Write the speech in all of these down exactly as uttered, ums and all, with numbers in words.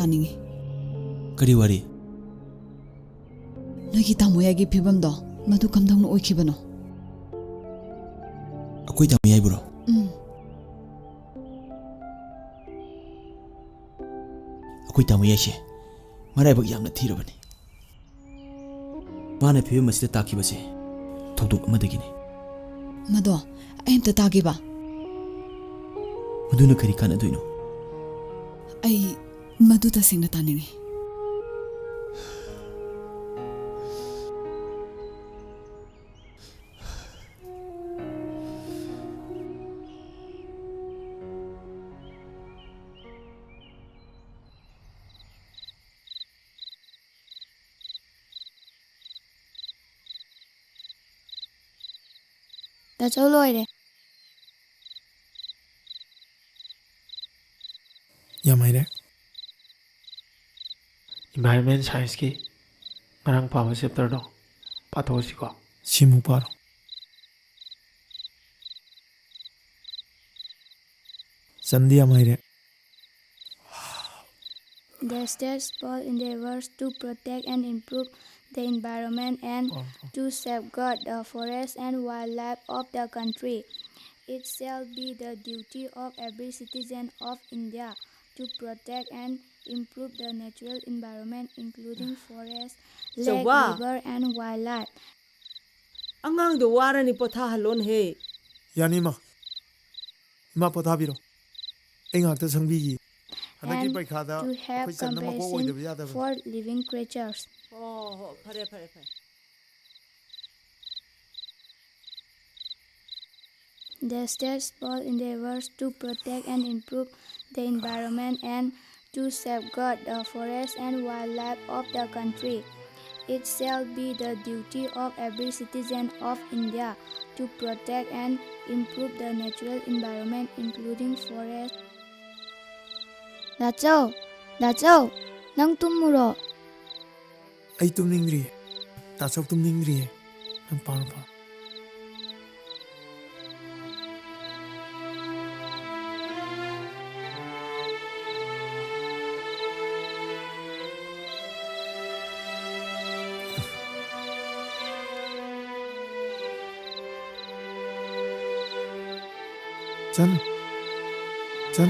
ꯇꯥꯅꯤꯡꯉꯤ꯫ ꯀꯔꯤ ꯋꯥꯔꯤ? ꯅꯣꯏꯒꯤ ꯇꯥꯃꯣ ꯌꯥꯏꯒꯤ ꯐꯤꯕꯝꯗꯣ, ꯃꯗꯨ ꯀꯝꯗꯧꯅ ꯑꯣꯏꯈꯤꯕꯅꯣ? ꯑꯩꯈꯣꯏ ꯇꯥꯃꯣ ꯌꯥꯏꯕꯨꯔꯣ? ꯎꯝ꯫ ꯑꯩꯈꯣꯏ ꯇꯥꯃꯣ ꯌꯥꯏꯁꯦ ꯃꯔꯥꯏꯕꯛ ꯌꯥꯝꯅ ꯊꯤꯔꯕꯅꯤ꯫ ꯃꯥꯅ ꯐꯤꯕꯝ ꯑꯁꯤꯗ ꯇꯥꯈꯤꯕꯁꯦ ꯊꯧꯗꯣꯛ ꯑꯃꯗꯒꯤꯅꯤ꯫ ꯃꯗꯣ ꯑꯩ ꯑꯝꯇ ꯇꯥꯒꯦꯕ꯫ ꯃꯗꯨꯅ ꯀꯔꯤ ꯀꯥꯟꯅꯗꯣꯏꯅꯣ? ꯑꯩ ꯃꯗꯨ ꯇꯁꯦꯡꯅ ꯇꯥꯅꯤꯡꯉꯤ꯫ ꯇꯥꯆꯧ, ꯂꯣꯏꯔꯦ꯫ ꯌꯥꯝ ꯍꯩꯔꯦ꯫ Environment Science ꯀꯤ ꯉꯔꯥꯡ ꯄꯥꯕ chapter ꯗꯣ ꯄꯥꯊꯣꯛꯑꯁꯤꯀꯣ꯫ ꯁꯤꯃꯨꯛ ꯄꯥꯔꯣ꯫ ꯆꯟꯗꯤ ꯌꯥꯝ ꯍꯩꯔꯦ꯫ The state's bold endeavors to protect and improve the environment and to safeguard the forest and wildlife of the country. It shall be the duty of every citizen of India to protect and improve the natural environment, including forest, lake, ꯆꯧꯕ꯫ River, and wildlife. ꯑꯉꯥꯡꯗꯣ ꯋꯥꯔꯅꯤ, ꯄꯣꯊꯥꯍꯜꯂꯣꯅꯦꯍꯦ꯫ ꯌꯥꯅꯤ, ꯏꯃꯥ꯫ ꯏꯃꯥ, ꯄꯣꯊꯥꯕꯤꯔꯣ꯫ ꯑꯩ ꯉꯥꯛꯇ ꯁꯪꯕꯤꯒꯦ꯫ ꯍꯟꯗꯛꯀꯤ And ꯄꯩꯈꯥꯗ to have ꯑꯩꯈꯣꯏ ꯆꯟꯅꯕ ꯃꯀꯣꯛ compassion ꯑꯣꯏꯗꯕ ꯌꯥꯗꯕꯅꯤ꯫ For living creatures. ꯍꯣ, ꯍꯣ, ꯍꯣ, ꯐꯔꯦ, ꯐꯔꯦ, ꯐꯔꯦ꯫ The state's bold endeavors to protect and improve the environment and to safeguard the forest and wildlife of the country. It shall be the duty of every citizen of India to protect and improve the natural environment, including forest. ꯗꯥꯆꯧ, ꯗꯥꯆꯧ, ꯅꯪ ꯇꯨꯝꯃꯨꯔꯣ꯫ ꯑꯩ ꯇꯨꯝꯅꯤꯡꯗ꯭ꯔꯤꯌꯦ꯫ ꯇꯥꯆꯧ ꯇꯨꯝꯅꯤꯡꯗ꯭ꯔꯤꯌꯦ꯫ ꯅꯪ ꯄꯥꯔꯣ, ꯄꯥꯔꯣ꯫ ꯆꯟ꯫ ꯆꯟ꯫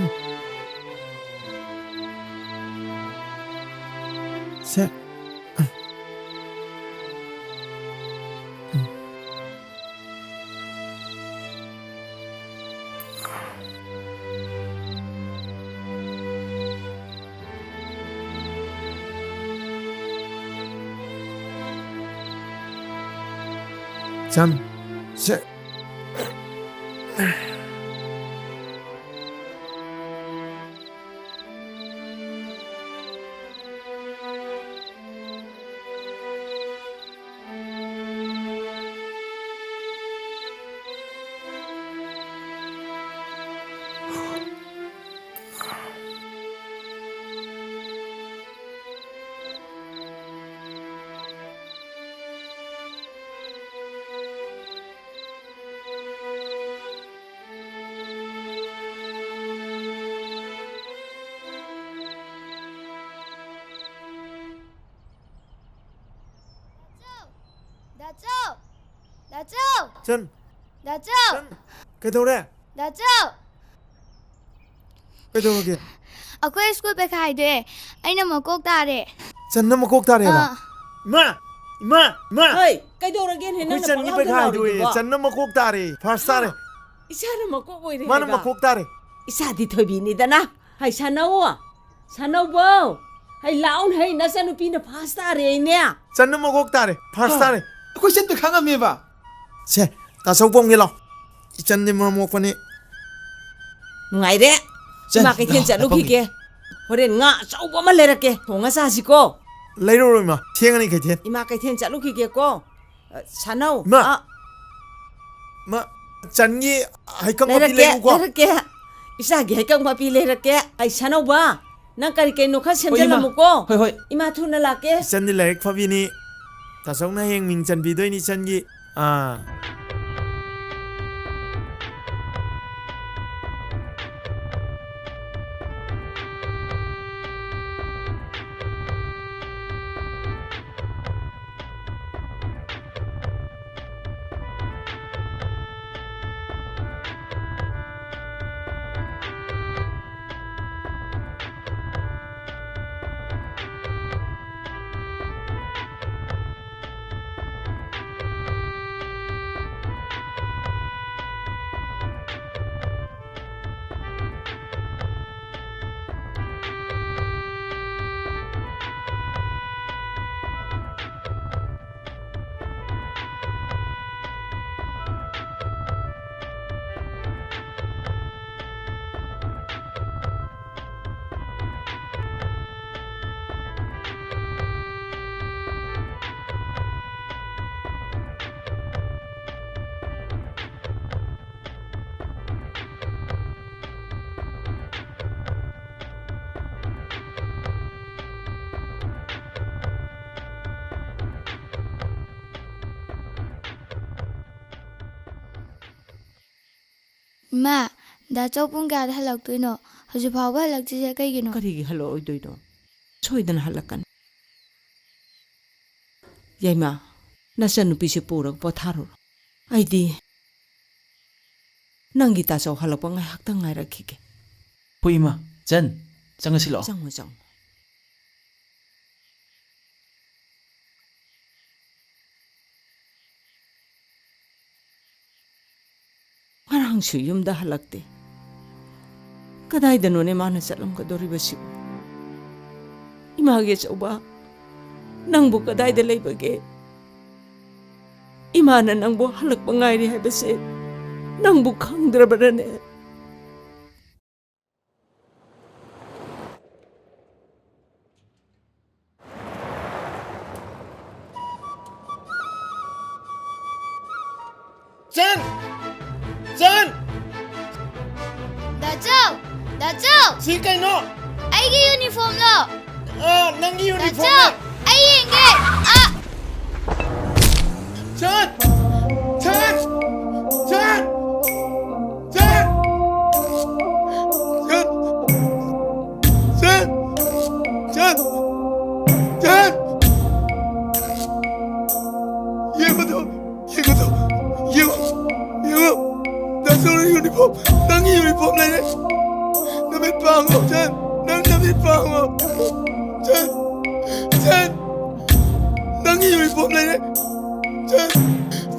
ꯁꯦ꯫ ꯆꯟ꯫ ꯁꯦ꯫ ꯗꯥꯆꯧ! ꯗꯥꯆꯧ! ꯆꯟ! ꯗꯥꯆꯧ! ꯆꯟ! ꯀꯩꯗꯧꯔꯦ? ꯗꯥꯆꯧ! ꯀꯩꯗꯧꯔꯒꯦ? ꯑꯩꯈꯣꯏ ꯁ꯭ꯀꯨꯜ ꯄꯩꯈꯥ ꯍꯥꯏꯗꯣꯛꯑꯦ꯫ ꯑꯩꯅ ꯃꯀꯣꯛ ꯇꯥꯔꯦ꯫ ꯆꯟꯅ ꯃꯀꯣꯛ ꯇꯥꯔꯦꯕ? ꯑꯥ꯫ ꯏꯃꯥ! ꯏꯃꯥ! ꯏꯃꯥ! ꯍꯣꯏ, ꯀꯩꯗꯧꯔꯒꯦꯅꯦ ꯑꯩꯈꯣꯏ ꯅꯪꯅ ꯆꯟꯒꯤ ꯄꯪꯂꯥꯎꯗ ꯄꯩꯈꯥ ꯍꯥꯏꯗꯣꯛꯑꯦ꯫ ꯂꯥꯎꯔꯤꯗꯨꯕꯣ? ꯆꯟꯅ ꯃꯀꯣꯛ ꯇꯥꯔꯦ꯫ ꯐꯥꯔꯁ ꯇꯥꯔꯦ꯫ ꯏꯆꯥꯅ ꯃꯀꯣꯛ ꯑꯣꯏꯔꯦ ꯃꯥꯅ ꯍꯥꯏꯕ? ꯃꯀꯣꯛ ꯇꯥꯔꯦ꯫ ꯏꯆꯥꯗꯤ ꯊꯣꯏꯕꯤꯅꯤꯗꯅ꯫ ꯍꯥꯏ ꯁꯥꯟꯅꯧ꯫ ꯁꯥꯟꯅꯧꯕꯧ! ꯍꯩ, ꯂꯥꯛꯑꯣꯅꯦ ꯍꯩ, ꯅꯆꯥꯅꯨꯄꯤꯅ ꯐꯥꯔꯁ ꯇꯥꯔꯦ ꯍꯥꯏꯅꯦ꯫ ꯆꯟꯅ ꯃꯀꯣꯛ ꯇꯥꯔꯦ, ꯐꯥꯔꯁ ꯇꯥꯔꯦ꯫ ꯑꯩꯈꯣꯏ ꯆꯟ ꯄꯩꯈꯥ ꯉꯝꯃꯦꯕ꯫ ꯁꯦ, ꯇꯥꯆꯧ ꯄꯣꯝꯒꯦ ꯂꯥꯎ꯫ ꯏꯆꯟꯗꯤ ꯃꯔꯝ ꯃꯣꯛꯄꯅꯤ꯫ ꯅꯨꯡꯉꯥꯏꯔꯦ꯫ ꯆꯟ, ꯏꯃꯥ ꯀꯩꯊꯦꯜ ꯂꯥꯎ, ꯆꯠꯂꯨꯈꯤꯒꯦ꯫ ꯄꯣꯝꯒꯦ꯫ ꯍꯣꯔꯦꯟ ꯉꯥ ꯑꯆꯧꯕ ꯑꯃ ꯂꯩꯔꯛꯀꯦ, ꯊꯣꯡꯉ ꯆꯥꯁꯤꯀꯣ꯫ ꯂꯩꯔꯨꯔꯣ ꯏꯃꯥ, ꯊꯦꯡꯉꯅꯤ ꯀꯩꯊꯦꯜ꯫ ꯏꯃꯥ ꯀꯩꯊꯦꯜ ꯆꯠꯂꯨꯈꯤꯒꯦꯀꯣ꯫ ꯑ, ꯁꯥꯅꯧ꯫ ꯏꯃꯥ! ꯑ꯫ ꯃꯥ, ꯆꯟꯒꯤ ꯍꯩꯀꯪ ꯃꯄꯤ ꯂꯩꯔꯛꯀꯦ, ꯂꯩꯔꯨꯀꯣ꯫ ꯂꯩꯔꯛꯀꯦ꯫ ꯏꯆꯥꯒꯤ ꯍꯩꯀꯪ ꯃꯄꯤ ꯂꯩꯔꯛꯀꯦ꯫ ꯑꯩ ꯁꯥꯅꯧꯕ, ꯅꯪ ꯀꯔꯤ ꯀꯩꯅꯣ ꯈꯔ ꯍꯣꯏ, ꯏꯃꯥ꯫ ꯁꯦꯝꯖꯤꯜꯂꯝꯃꯨꯀꯣ꯫ ꯍꯣꯏ, ꯍꯣꯏ꯫ ꯏꯃꯥ ꯊꯨꯅ ꯂꯥꯛꯀꯦ꯫ ꯏꯆꯟꯗꯤ ꯂꯥꯏꯔꯤꯛ ꯐꯕꯤꯅꯤ꯫ ꯇꯥꯆꯧꯅ ꯍꯌꯦꯡ ꯃꯤꯡ ꯆꯟꯕꯤꯗꯣꯏꯅꯤ ꯏꯆꯟꯒꯤ꯫ ꯑꯥ꯫ ꯏꯃꯥ, ꯗꯥ ꯆꯧ ꯄꯨꯡ ꯀꯌꯥꯗ ꯍꯜꯂꯛꯇꯣꯏꯅꯣ? ꯍꯧꯖꯤꯛ ꯐꯥꯎꯕ ꯍꯜꯂꯛꯇ꯭ꯔꯤꯁꯦ ꯀꯩꯒꯤꯅꯣ? ꯀꯔꯤꯒꯤ ꯍꯜꯂꯛꯑꯣꯏꯗꯣꯏꯅꯣ? ꯁꯣꯏꯗꯅ ꯍꯜꯂꯛꯀꯅꯤ꯫ ꯌꯥꯏꯃ, ꯅꯆꯟꯅꯨꯄꯤꯁꯦ ꯄꯨꯔꯒ ꯄꯣꯊꯥꯔꯨꯔꯣ꯫ ꯑꯩꯗꯤ ꯅꯪꯒꯤ ꯗꯥ ꯆꯧ ꯍꯜꯂꯛꯄ ꯉꯥꯏꯍꯥꯛꯇꯪ ꯉꯥꯏꯔꯛꯈꯤꯒꯦ꯫ ꯍꯣꯏ ꯏꯃꯥ, ꯆꯟ, ꯆꯪꯉꯁꯤ ꯂꯥꯛꯑꯣ꯫ ꯆꯪꯉꯣ, ꯆꯪꯉꯣ꯫ ꯉꯔꯥꯡꯁꯨ ꯌꯨꯝꯗ ꯍꯜꯂꯛꯇꯦ꯫ ꯀꯗꯥꯏꯗꯅꯣꯅꯦ ꯃꯥꯅ ꯆꯠꯂꯝꯒꯗꯧꯔꯤꯕꯁꯤꯕꯨ? ꯏꯃꯥꯒꯤ ꯑꯆꯧꯕ, ꯅꯪꯕꯨ ꯀꯗꯥꯏꯗ ꯂꯩꯕꯒꯦ? ꯏꯃꯥꯅ ꯅꯪꯕꯨ ꯍꯜꯂꯛꯄ ꯉꯥꯏꯔꯤ ꯍꯥꯏꯕꯁꯦ ꯅꯪꯕꯨ ꯈꯪꯗ꯭ꯔꯕꯅꯅꯦ? ꯆꯟ! ꯆꯟ! ꯗꯥꯆꯧ! ꯗꯥꯆꯧ! ꯁꯤ ꯀꯩꯅꯣ? ꯑꯩꯒꯤ ꯌꯨꯅꯤꯐꯣꯔꯝꯗꯣ! ꯑ, ꯅꯪꯒꯤ ꯗꯥꯆꯧ! ꯌꯨꯅꯤꯐꯣꯔꯝꯅꯦ! ꯑꯩ ꯌꯦꯡꯒꯦ! ꯑ! ꯆꯟ! ꯆꯟ! ꯆꯟ! ꯆꯟ! ꯆꯟ! ꯆꯟ! ꯆꯟ! ꯆꯟ! ꯌꯦꯡꯉꯨꯗꯣ! ꯌꯦꯡꯉꯨꯗꯣ! ꯌꯦꯡꯉꯨ! ꯌꯦꯡꯉꯨ! ꯗꯥꯆꯧꯅ ꯌꯨꯅꯤꯐꯣꯔꯝ! ꯅꯪꯒꯤ ꯌꯨꯅꯤꯐꯣꯔꯝ ꯂꯩꯔꯦ! ꯅꯃꯤꯠ ꯄꯥꯡꯉꯣ! ꯆꯟ! ꯅꯪ ꯅꯃꯤꯠ ꯄꯥꯡꯉꯣ! ꯆꯟ! ꯆꯟ! ꯅꯪꯒꯤ ꯌꯨꯅꯤꯐꯣꯔꯝ ꯂꯩꯔꯦ! ꯆꯟ!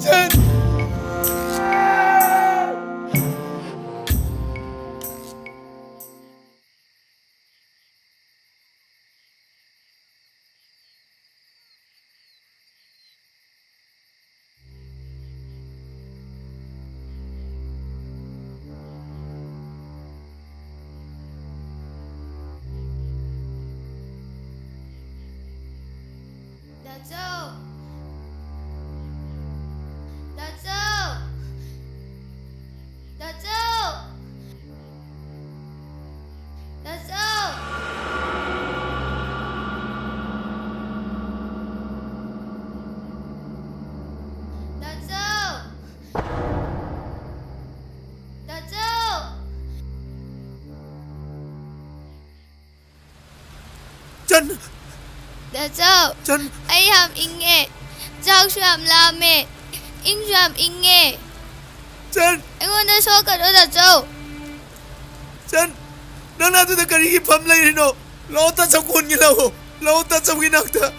ꯆꯟ! ꯗꯥꯆꯧ! ꯆꯟ! ꯗꯥꯆꯧ! ꯆꯟ! ꯑꯩ ꯌꯥꯝ ꯏꯪꯉꯦ꯫ ꯆꯥꯛꯁꯨ ꯌꯥꯝ ꯂꯥꯝꯃꯦ꯫ ꯏꯪꯁꯨ ꯌꯥꯝ ꯏꯪꯉꯦ꯫ ꯆꯟ! ꯑꯩꯉꯣꯟꯗ ꯁꯣꯛꯀꯅꯣ, ꯗꯥꯆꯧ꯫ ꯆꯟ! ꯅꯪꯅ ꯑꯗꯨꯗ ꯀꯔꯤꯒꯤ ꯐꯝ ꯂꯩꯔꯤꯅꯣ? ꯂꯥꯛꯑꯣ, ꯇꯥ ꯁꯪꯒꯣꯟꯒꯤ ꯂꯥꯛꯑꯣ꯫ ꯂꯥꯛꯑꯣ, ꯇꯥ ꯁꯪꯒꯣꯟꯒꯤ ꯅꯥꯛꯇ꯫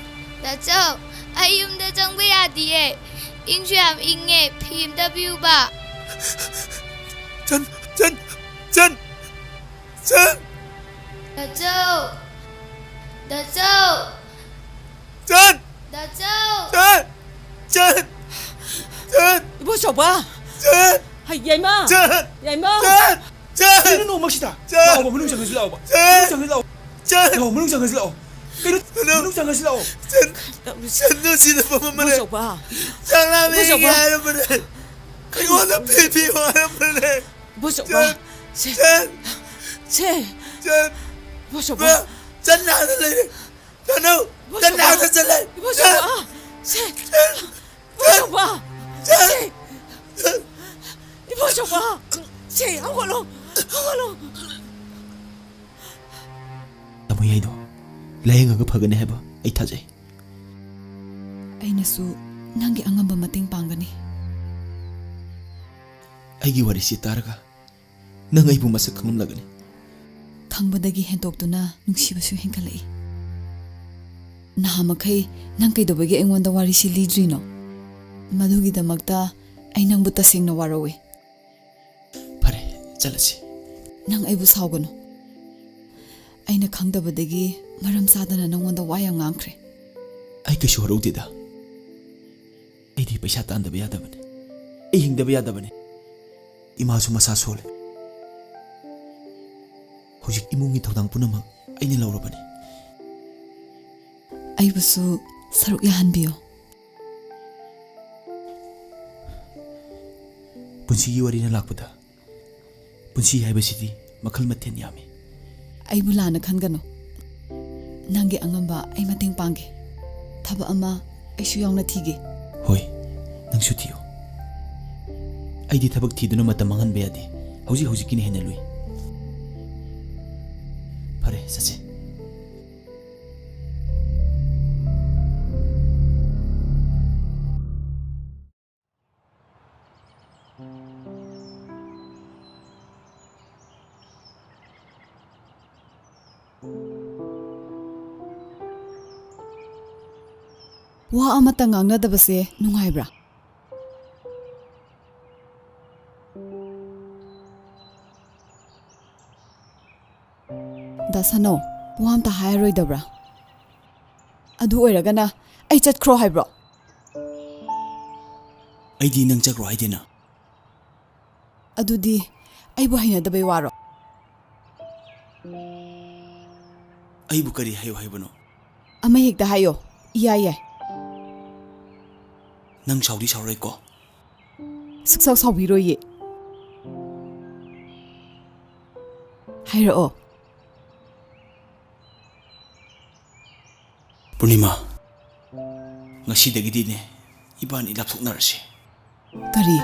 ꯗꯥꯆꯧ, ꯑꯩ ꯌꯨꯝꯗ ꯆꯪꯕ ꯌꯥꯗꯤꯌꯦ꯫ ꯏꯪꯁꯨ ꯌꯥꯝ ꯏꯪꯉꯦ꯫ ꯐꯤ ꯑꯝꯇ ꯄꯤꯌꯨꯕ꯫ ꯆꯟ! ꯆꯟ! ꯆꯟ! ꯆꯟ! ꯗꯥꯆꯧ! ꯗꯥꯆꯧ! ꯆꯟ! ꯗꯥꯆꯧ! ꯆꯟ! ꯆꯟ! ꯆꯟ! ꯏꯕꯣꯆꯧꯕ! ꯆꯟ! ꯍꯩ, ꯌꯥꯏꯃ! ꯆꯟ! ꯌꯥꯏꯃ! ꯆꯟ! ꯆꯟ! ꯀꯩꯅꯣ ꯅꯣꯡꯃꯛꯁꯤꯗ? ꯆꯟ! ꯂꯥꯛꯑꯣꯕ, ꯃꯅꯨꯡ ꯆꯪꯉꯁꯤ ꯂꯥꯛꯑꯣꯕ꯫ ꯆꯟ! ꯃꯅꯨꯡ ꯆꯪꯉꯁꯤ ꯂꯥꯛꯑꯣ꯫ ꯆꯟ! ꯂꯥꯛꯑꯣ, ꯃꯅꯨꯡ ꯆꯪꯉꯁꯤ ꯂꯥꯛꯑꯣ꯫ ꯀꯩꯅꯣ? ꯆꯟ! ꯆꯟ! ꯅꯨꯡꯁꯤꯅꯕ ꯃꯃꯜ ꯂꯩ꯫ ꯏꯕꯣꯆꯧꯕ! ꯆꯥꯛ ꯂꯥꯝꯃꯦ ꯏꯕꯣꯆꯧꯕ! ꯍꯥꯏꯔꯕꯅꯦ꯫ ꯑꯩꯉꯣꯟꯗ ꯄꯤꯕꯤꯌꯨ ꯍꯥꯏꯔꯕꯅꯦ꯫ ꯏꯕꯣꯆꯧꯕ! ꯆꯟ! ꯁꯦ! ꯆꯟ! ꯁꯦ! ꯆꯟ! ꯏꯕꯣꯆꯧꯕ! ꯆꯟ ꯂꯥꯛꯑꯒ ꯂꯩꯔꯦ꯫ ꯆꯠꯂꯣ! ꯏꯕꯣꯆꯧꯕ! ꯆꯠꯂꯣ! ꯆꯠꯂꯣ! ꯏꯕꯣꯆꯧꯕ! ꯁꯦ! ꯏꯕꯣꯆꯧꯕ! ꯁꯦ! ꯏꯕꯣꯆꯧꯕ! ꯁꯦ, ꯍꯧꯒꯠꯂꯣ! ꯍꯧꯒꯠꯂꯣ! ꯇꯥꯃꯣ ꯌꯥꯏꯗꯣ ꯂꯥꯌꯦꯡꯉꯒ ꯐꯒꯅꯤ ꯍꯥꯏꯕ ꯑꯩ ꯊꯥꯖꯩ꯫ ꯑꯩꯅꯁꯨ ꯅꯪꯒꯤ ꯑꯉꯝꯕ ꯃꯇꯦꯡ ꯄꯥꯡꯒꯅꯤ꯫ ꯑꯩꯒꯤ ꯋꯥꯔꯤꯁꯤ ꯇꯥꯔꯒ ꯅꯪ ꯑꯩꯕꯨ ꯃꯁꯛ ꯈꯪꯂꯝꯂꯒꯅꯤ꯫ ꯈꯪꯕꯗꯒꯤ ꯍꯦꯟꯗꯣꯛꯇꯨꯅ ꯅꯨꯡꯁꯤꯕꯁꯨ ꯍꯦꯟꯒꯠꯂꯛꯏ꯫ ꯅꯍꯥꯃꯈꯩ ꯅꯪ ꯀꯩꯗꯧꯕꯒꯤ ꯑꯩꯉꯣꯟꯗ ꯋꯥꯔꯤꯁꯤ ꯂꯤꯗ꯭ꯔꯤꯅꯣ? ꯃꯗꯨꯒꯤꯗꯃꯛꯇ ꯑꯩ ꯅꯪꯕꯨ ꯇꯁꯦꯡꯅ ꯋꯥꯔꯧꯏ꯫ ꯐꯔꯦ, ꯆꯠꯂꯁꯤ꯫ ꯅꯪ ꯑꯩꯕꯨ ꯁꯥꯎꯒꯅꯨ꯫ ꯑꯩꯅ ꯈꯪꯗꯕꯗꯒꯤ ꯃꯔꯝ ꯆꯥꯗꯅ ꯅꯪꯉꯣꯟꯗ ꯋꯥ ꯌꯥꯝ ꯉꯥꯡꯈ꯭ꯔꯦ꯫ ꯑꯩ ꯀꯩꯁꯨ ꯋꯥꯔꯧꯗꯦꯗ꯫ ꯑꯩꯗꯤ ꯄꯩꯁꯥ ꯇꯥꯟꯗꯕ ꯌꯥꯗꯕꯅꯤ꯫ ꯑꯩ ꯍꯤꯡꯗꯕ ꯌꯥꯗꯕꯅꯤ꯫ ꯏꯃꯥꯁꯨ ꯃꯁꯥ ꯁꯣꯜꯂꯦ꯫ ꯍꯧꯖꯤꯛ ꯏꯃꯨꯡꯒꯤ ꯊꯧꯗꯥꯡ ꯄꯨꯝꯅꯃꯛ ꯑꯩꯅ ꯂꯧꯔꯕꯅꯤ꯫ ꯑꯩꯕꯨꯁꯨ ꯁꯔꯨꯛ ꯌꯥꯍꯟꯕꯤꯌꯨ꯫ ꯄꯨꯟꯁꯤꯒꯤ ꯋꯥꯔꯤꯅ ꯂꯥꯛꯄꯗ, ꯄꯨꯟꯁꯤ ꯍꯥꯏꯕꯁꯤꯗꯤ ꯃꯈꯜ ꯃꯊꯦꯜ ꯌꯥꯝꯃꯤ꯫ ꯑꯩꯕꯨ ꯂꯥꯟꯅ ꯈꯟꯒꯅꯨ꯫ ꯅꯪꯒꯤ ꯑꯉꯝꯕ ꯑꯩ ꯃꯇꯦꯡ ꯄꯥꯡꯒꯦ꯫ ꯊꯕꯛ ꯑꯃ ꯑꯩꯁꯨ ꯌꯥꯎꯅ ꯊꯤꯒꯦ꯫ ꯍꯣꯏ, ꯅꯪꯁꯨ ꯊꯤꯌꯨ꯫ ꯑꯩꯗꯤ ꯊꯕꯛ ꯊꯤꯗꯨꯅ ꯃꯇꯝ ꯃꯥꯡꯍꯟꯕ ꯌꯥꯗꯦ꯫ ꯍꯧꯖꯤꯛ ꯍꯧꯖꯤꯛꯀꯤꯅ ꯍꯦꯟꯅ ꯂꯨꯏ꯫ ꯐꯔꯦ, ꯆꯠꯁꯦ꯫ ꯋꯥ ꯑꯃꯠꯇ ꯉꯥꯡꯅꯗꯕꯁꯦ ꯅꯨꯡꯉꯥꯏꯕ꯭ꯔꯥ? ꯗꯥ ꯁꯅꯣ, ꯋꯥ ꯑꯝꯇ ꯍꯥꯏꯔꯔꯣꯏꯗꯕ꯭ꯔꯥ? ꯑꯗꯨ ꯑꯣꯏꯔꯒꯅ ꯑꯩ ꯆꯠꯈ꯭ꯔꯣ ꯍꯥꯏꯕ꯭ꯔꯣ? ꯑꯩꯗꯤ ꯅꯪ ꯆꯠꯈ꯭ꯔꯣ ꯍꯥꯏꯗꯦꯅ꯫ ꯑꯗꯨꯗꯤ ꯑꯩꯕꯨ ꯍꯩꯅꯗꯕꯩ ꯋꯥꯔꯣ? ꯑꯩꯕꯨ ꯀꯔꯤ ꯍꯥꯏꯌꯨ ꯍꯥꯏꯕꯅꯣ? ꯑꯃ ꯍꯦꯛꯇ ꯍꯥꯏꯌꯣ, ꯏꯌꯥ ꯌꯥꯏ꯫ ꯅꯪ ꯁꯥꯎꯗꯤ ꯁꯥꯎꯔꯣꯏꯀꯣ? ꯁꯨꯛꯁꯥꯎ ꯁꯥꯎꯕꯤꯔꯣꯏꯌꯦ꯫ ꯍꯥꯏꯔꯛꯑꯣ꯫ ꯄꯨꯔꯅꯤꯃꯥ, ꯉꯁꯤꯗꯒꯤꯗꯤꯅꯦ, ꯏꯕꯥꯅꯤ ꯂꯥꯞꯊꯣꯛꯅꯔꯁꯦ꯫ ꯀꯔꯤ?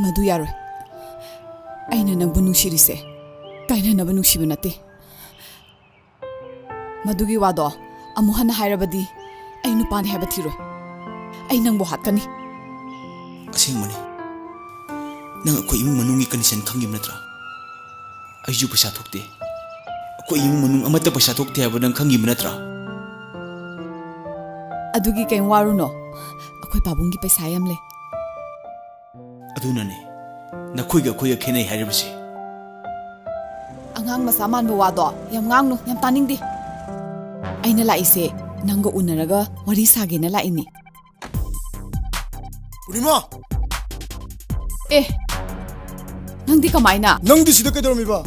ꯃꯗꯨ ꯌꯥꯔꯣꯏ꯫ ꯑꯩꯅ ꯅꯪꯕꯨ ꯅꯨꯡꯁꯤꯔꯤꯁꯦ ꯀꯥꯏꯅꯅꯕ ꯅꯨꯡꯁꯤꯕ ꯅꯠꯇꯦ꯫ ꯃꯗꯨꯒꯤ ꯋꯥꯗꯣ ꯑꯃꯨꯛ ꯍꯟꯅ ꯍꯥꯏꯔꯕꯗꯤ ꯑꯩ ꯅꯨꯄꯥꯅꯤ ꯍꯥꯏꯕ ꯊꯤꯔꯣꯏ꯫ ꯑꯩ ꯅꯪꯕꯨ ꯍꯥꯠꯀꯅꯤ꯫ ꯑꯁꯦꯡꯕꯅꯤ꯫ ꯅꯪ ꯑꯩꯈꯣꯏ ꯏꯃꯨꯡ ꯃꯅꯨꯡꯒꯤ condition ꯈꯪꯉꯤꯕ ꯅꯠꯇ꯭ꯔꯥ? ꯑꯩꯁꯨ ꯄꯩꯁꯥ ꯊꯣꯛꯇꯦ꯫ ꯑꯩꯈꯣꯏ ꯏꯃꯨꯡ ꯃꯅꯨꯡ ꯑꯃꯠꯇ ꯄꯩꯁꯥ ꯊꯣꯛꯇꯦ ꯍꯥꯏꯕ ꯅꯪ ꯈꯪꯉꯤꯕ ꯅꯠꯇ꯭ꯔꯥ? ꯑꯗꯨꯒꯤ ꯀꯩꯝ ꯋꯥꯔꯨꯅꯣ꯫ ꯑꯩꯈꯣꯏ ꯄꯥꯕꯨꯡꯒꯤ ꯄꯩꯁꯥ ꯌꯥꯝ ꯂꯩ꯫ ꯑꯗꯨꯅꯅꯦ ꯅꯈꯣꯏꯒ ꯑꯩꯈꯣꯏꯒ ꯈꯦꯠꯅꯩ ꯍꯥꯏꯔꯤꯕꯁꯦ꯫ ꯑꯉꯥꯡ ꯃꯆꯥ ꯃꯥꯟꯕ ꯋꯥꯗꯣ ꯌꯥꯝ ꯉꯥꯡꯅꯨ, ꯌꯥꯝ ꯇꯥꯅꯤꯡꯗꯦ꯫ ꯑꯩꯅ ꯂꯥꯛꯏꯁꯦ ꯅꯪꯒ ꯎꯅꯔꯒ ꯋꯥꯔꯤ ꯁꯥꯒꯦꯅ ꯂꯥꯛꯏꯅꯤ꯫ ꯄꯨꯔꯅꯤꯃꯥ! ꯑꯦ, ꯅꯪꯗꯤ ꯀꯃꯥꯏꯅ? ꯅꯪꯗꯤ ꯁꯤꯗ ꯀꯩꯗꯧꯔꯝꯃꯤꯕ?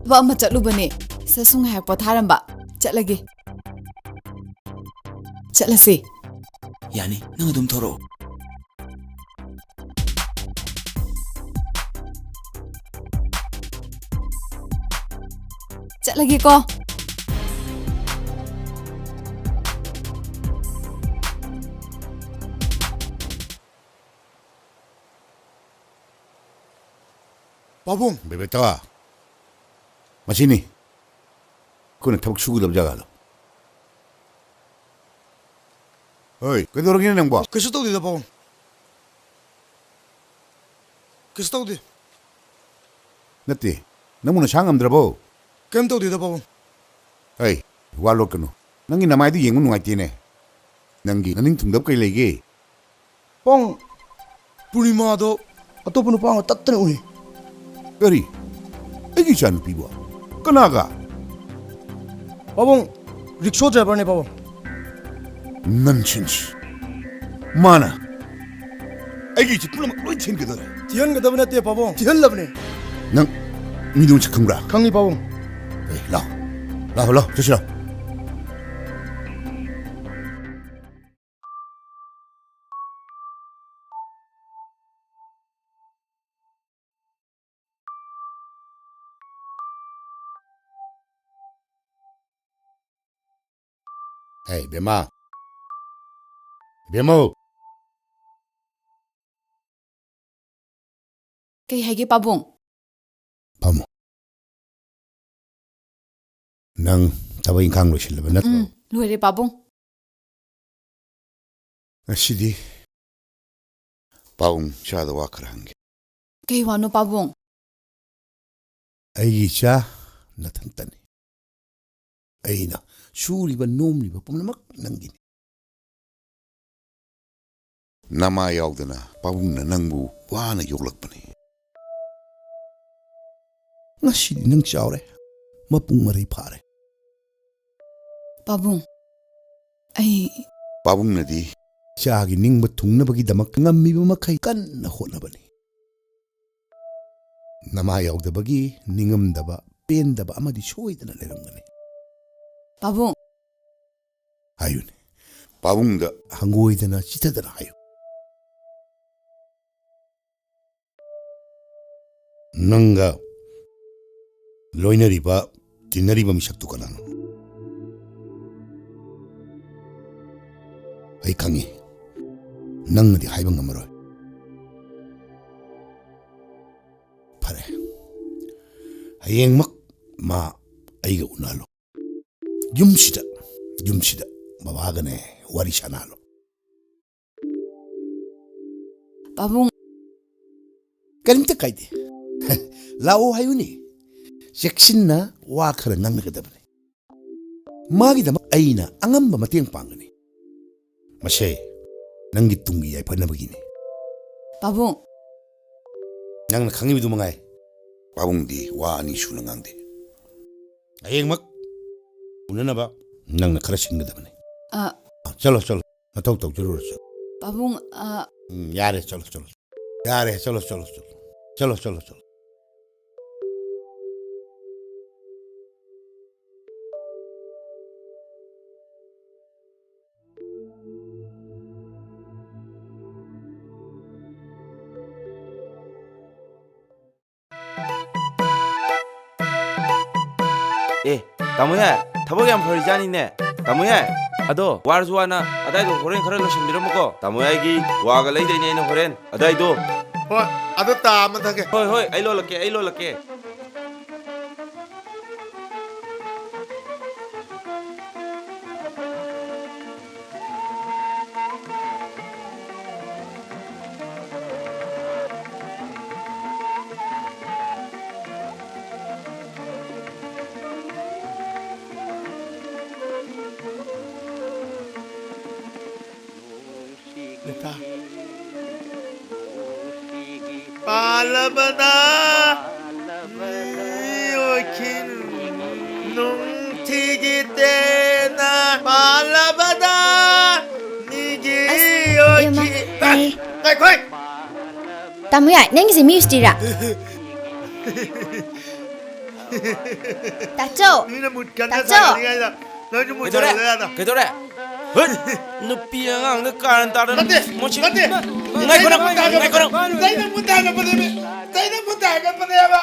ꯊꯕꯛ ꯑꯃ ꯆꯠꯂꯨꯕꯅꯦ꯫ ꯁꯠꯁꯨ ꯉꯥꯏꯍꯥꯛ ꯄꯣꯊꯥꯔꯝꯕ꯫ ꯆꯠꯂꯒꯦ꯫ ꯆꯠꯂꯁꯦ꯫ ꯌꯥꯅꯤ, ꯅꯪ ꯑꯗꯨꯝ ꯊꯧꯔꯛꯑꯣ꯫ ꯆꯠꯂꯒꯦꯀꯣ꯫ ꯄꯥꯕꯨꯡ! ꯕꯦꯕꯦꯇꯣ, ꯃꯁꯤꯅꯤ ꯑꯩꯈꯣꯏꯅ ꯊꯕꯛ ꯁꯨꯒꯗꯕ ꯖꯒꯥꯗꯣ꯫ ꯍꯣꯏ, ꯀꯩꯗꯧꯔꯒꯦ ꯅꯪꯕꯣ? ꯀꯩꯁꯨ ꯇꯧꯗꯦꯗ, ꯄꯥꯕꯨꯡ꯫ ꯀꯩꯁꯨ ꯇꯧꯗꯦ꯫ ꯅꯠꯇꯦ, ꯅꯪꯕꯨ ꯅꯁꯥ ꯉꯝꯗ꯭ꯔꯕꯣ? ꯀꯩꯝ ꯇꯧꯗꯦꯗ, ꯄꯥꯕꯨꯡ꯫ ꯍꯩ, ꯋꯥ ꯂꯣꯠꯀꯅꯨ꯫ ꯅꯪꯒꯤ ꯅꯃꯥꯏꯗꯨ ꯌꯦꯡꯕ ꯅꯨꯡꯉꯥꯏꯇꯦꯅꯦ꯫ ꯅꯪꯒꯤ ꯅꯅꯤꯡ ꯊꯨꯡꯗꯕ ꯀꯩ ꯂꯩꯒꯦ? ꯄꯥꯕꯨꯡ, ꯄꯨꯔꯅꯤꯃꯥꯗꯣ ꯑꯇꯣꯞꯄ ꯅꯨꯄꯥ ꯑꯃꯒ ꯇꯠꯇꯅ ꯎꯏ꯫ ꯀꯔꯤ? ꯑꯩꯒꯤ ꯏꯆꯥꯅꯨꯄꯤꯕꯨ? ꯀꯅꯥꯒ? ꯄꯥꯕꯨꯡ, ꯔꯤꯛꯁꯣ ꯗ꯭ꯔꯥꯏꯚꯔꯅꯦ ꯄꯥꯕꯨꯡ꯫ Nonsense! ꯃꯥꯅ ꯑꯩꯒꯤ ꯏꯆꯦ ꯄꯨꯝꯅꯃꯛ ꯂꯣꯏ ꯊꯤꯍꯟꯒꯗꯧꯔꯦ꯫ ꯊꯤꯍꯟꯒꯗꯕ ꯅꯠꯇꯦ ꯄꯥꯕꯨꯡ, ꯊꯤꯍꯜꯂꯕꯅꯦ꯫ ꯅꯪ ꯃꯤꯗꯣ ꯃꯁꯛ ꯈꯪꯕ꯭ꯔꯥ? ꯈꯪꯉꯤ ꯄꯥꯕꯨꯡ꯫ ꯑꯦ, ꯂꯥꯎ꯫ ꯂꯥꯎ, ꯂꯥꯎ, ꯆꯠꯁꯤ ꯂꯥꯎ꯫ ꯍꯦ, ꯏꯕꯦꯝꯃ꯫ ꯏꯕꯦꯝꯃꯧ꯫ ꯀꯩ ꯍꯥꯏꯒꯦ ꯄꯥꯕꯨꯡ? ꯐꯝꯃꯣ꯫ ꯅꯪ ꯊꯕꯛ ꯏꯪꯈꯥꯡ ꯂꯣꯏꯁꯤꯜꯂꯕ ꯅꯠꯇ꯭ꯔꯣ? ꯎꯝ, ꯂꯣꯏꯔꯦ ꯄꯥꯕꯨꯡ꯫ ꯉꯁꯤꯗꯤ ꯄꯥꯕꯨꯡ ꯏꯆꯥꯗ ꯋꯥ ꯈꯔ ꯍꯪꯒꯦ꯫ ꯀꯩ ꯋꯥꯅꯣ ꯄꯥꯕꯨꯡ? ꯑꯩꯒꯤ ꯏꯆꯥ ꯅꯊꯟꯇꯅꯤ꯫ ꯑꯩꯅ ꯁꯨꯔꯤꯕ ꯅꯣꯝꯂꯤꯕ ꯄꯨꯝꯅꯃꯛ ꯅꯪꯒꯤꯅꯤ꯫ ꯅꯃꯥ ꯌꯥꯎꯗꯅ ꯄꯥꯕꯨꯡꯅ ꯅꯪꯕꯨ ꯋꯥꯅ ꯌꯣꯛꯂꯛꯄꯅꯤ꯫ ꯉꯁꯤꯗꯤ ꯅꯪ ꯆꯥꯎꯔꯦ, ꯃꯄꯨꯡ ꯃꯔꯩ ꯐꯥꯔꯦ꯫ ꯄꯥꯕꯨꯡ, ꯑꯩ ꯄꯥꯕꯨꯡꯅꯗꯤ ꯏꯆꯥꯒꯤ ꯅꯤꯡꯕ ꯊꯨꯡꯅꯕꯒꯤꯗꯃꯛ ꯉꯝꯃꯤꯕ ꯃꯈꯩ ꯀꯟꯅ ꯍꯣꯠꯅꯕꯅꯤ꯫ ꯅꯃꯥ ꯌꯥꯎꯗꯕꯒꯤ ꯅꯤꯡꯉꯝꯗꯕ, ꯄꯦꯟꯗꯕ ꯑꯃꯗꯤ ꯁꯣꯏꯗꯅ ꯂꯩꯔꯝꯒꯅꯤ꯫ ꯄꯥꯕꯨꯡ꯫ ꯍꯥꯏꯌꯨꯅꯦ꯫ ꯄꯥꯕꯨꯡꯗ ꯍꯪꯒꯣꯏꯗꯅ ꯆꯤꯊꯗꯅ ꯍꯥꯏꯌꯨ꯫ ꯅꯪꯒ ꯂꯣꯏꯅꯔꯤꯕ, ꯇꯤꯟꯅꯔꯤꯕ ꯃꯤꯁꯛꯇꯨ ꯀꯅꯥꯅꯣ? ꯑꯩ ꯈꯪꯉꯤ, ꯅꯪꯅꯗꯤ ꯍꯥꯏꯕ ꯉꯝꯃꯔꯣꯏ꯫ ꯐꯔꯦ, ꯍꯌꯦꯡꯃꯛ ꯃꯥ ꯑꯩꯒ ꯎꯅꯍꯜꯂꯨ꯫ ꯌꯨꯝꯁꯤꯗ, ꯌꯨꯝꯁꯤꯗ ꯕꯕꯥꯒꯅꯦ ꯋꯥꯔꯤ ꯁꯥꯟꯅꯍꯜꯂꯨ꯫ ꯄꯥꯕꯨꯡ꯫ ꯀꯔꯤꯝꯇ ꯀꯥꯏꯗꯦ꯫ ꯂꯥꯛꯑꯣ ꯍꯥꯏꯌꯨꯅꯦ꯫ ꯆꯦꯛꯁꯤꯟꯅ ꯋꯥ ꯈꯔ ꯉꯥꯡꯅꯒꯗꯕꯅꯤ꯫ ꯃꯥꯒꯤꯗꯃꯛ ꯑꯩꯅ ꯑꯉꯝꯕ ꯃꯇꯦꯡ ꯄꯥꯡꯒꯅꯤ꯫ ꯃꯁꯦ ꯅꯪꯒꯤ ꯇꯨꯡꯒꯤ ꯌꯥꯏꯐꯅꯕꯒꯤꯅꯤ꯫ ꯄꯥꯕꯨꯡ꯫ ꯅꯪꯅ ꯈꯪꯉꯤꯕꯗꯨ ꯃꯉꯥꯏ꯫ ꯄꯥꯕꯨꯡꯗꯤ ꯋꯥ ꯑꯅꯤ ꯁꯨꯅ ꯉꯥꯡꯗꯦ꯫ ꯍꯌꯦꯡꯃꯛ ꯎꯅꯅꯕ ꯅꯪꯅ ꯈꯔ ꯁꯤꯟꯒꯗꯕꯅꯤ꯫ ꯑ꯫ ꯑ, ꯆꯠꯂꯣ, ꯆꯠꯂꯣ꯫ ꯅꯊꯧ ꯇꯧꯖꯔꯨꯔꯣ, ꯆꯠꯂꯣ꯫ ꯄꯥꯕꯨꯡ, ꯑ꯫ ꯎꯝ, ꯌꯥꯔꯦ, ꯆꯠꯂꯣ, ꯆꯠꯂꯣ꯫ ꯌꯥꯔꯦ, ꯆꯠꯂꯣ, ꯆꯠꯂꯣ, ꯆꯠꯂꯣ꯫ ꯆꯠꯂꯣ, ꯆꯠꯂꯣ, ꯆꯠꯂꯣ꯫ ꯑꯦ, ꯇꯥꯃꯣ ꯌꯥꯏ, ꯊꯕꯛ ꯌꯥꯝ ꯐꯔꯤꯖꯥꯠꯅꯤꯅꯦ꯫ ꯇꯥꯃꯣ ꯌꯥꯏ, ꯑꯗꯣ ꯋꯥꯔꯁꯨ ꯋꯥꯅ ꯑꯗꯥꯏꯗꯣ ꯍꯣꯔꯦꯟ ꯈꯔ ꯂꯣꯏꯁꯤꯟꯕꯤꯔꯝꯃꯨꯀꯣ꯫ ꯇꯥꯃꯣ ꯌꯥꯏꯒꯤ ꯀ꯭ꯋꯥꯒ ꯂꯩꯗꯣꯏꯅꯦ ꯑꯩꯅ ꯍꯣꯔꯦꯟ ꯑꯗꯥꯏꯗꯣ꯫ ꯍꯣꯏ, ꯑꯗꯨ ꯇꯥ ꯑꯃ ꯊꯛꯀꯦ꯫ ꯍꯣꯏ, ꯍꯣꯏ, ꯑꯩ ꯂꯣꯜꯂꯛꯀꯦ, ꯑꯩ ꯂꯣꯜꯂꯛꯀꯦ꯫ ꯄꯥꯜꯂꯕꯗ ꯃꯤꯑꯣꯏꯈꯤꯟ ꯅꯨꯡꯊꯤꯒꯤ ꯇꯦꯟꯅ ꯄꯥꯜꯂꯕꯗ ꯃꯤꯒꯤ ꯑꯁ, ꯑꯣꯏꯈꯤ-, ꯑꯌꯣꯃ, ꯇꯥꯏ꯫ ꯉꯥꯏꯈꯣ꯫ ꯇꯥꯃꯣ ꯌꯥꯏ, ꯅꯪꯒꯤꯁꯦ ꯃꯤ ꯎꯁꯤꯠꯇ꯭ꯔꯤꯔꯥ? ꯇꯥꯆꯧ! ꯃꯤꯅ ꯃꯨꯠ ꯀꯟꯅ ꯇꯥꯆꯧ! ꯁꯥꯟꯅꯔꯤꯉꯩꯗ ꯅꯪꯁꯨ ꯀꯩꯗꯧꯔꯦ? ꯃꯨꯠꯁꯜꯂꯣ ꯌꯥꯗ꯭ꯔꯥ? ꯀꯩꯗꯧꯔꯦ? ꯍꯨꯠ! ꯅꯨꯄꯤ ꯑꯉꯥꯡꯗ ꯀꯥꯔꯟ ꯇꯥꯗꯅ ꯅꯠꯇꯦ, ꯃꯣꯏꯁꯤ ꯅꯠꯇꯦ꯫ ꯉꯥꯏꯈꯣ, ꯆꯩꯅ ꯃꯨꯠ ꯍꯥꯏꯒꯠꯄꯅꯦ꯫ ꯉꯥꯏꯈꯣ꯫ ꯆꯩꯅ ꯃꯨꯠ ꯍꯥꯏꯒꯠꯄꯅꯦꯃꯤ꯫ ꯆꯩꯅ ꯃꯨꯠ ꯍꯥꯏꯒꯠꯄꯅꯦꯕ꯫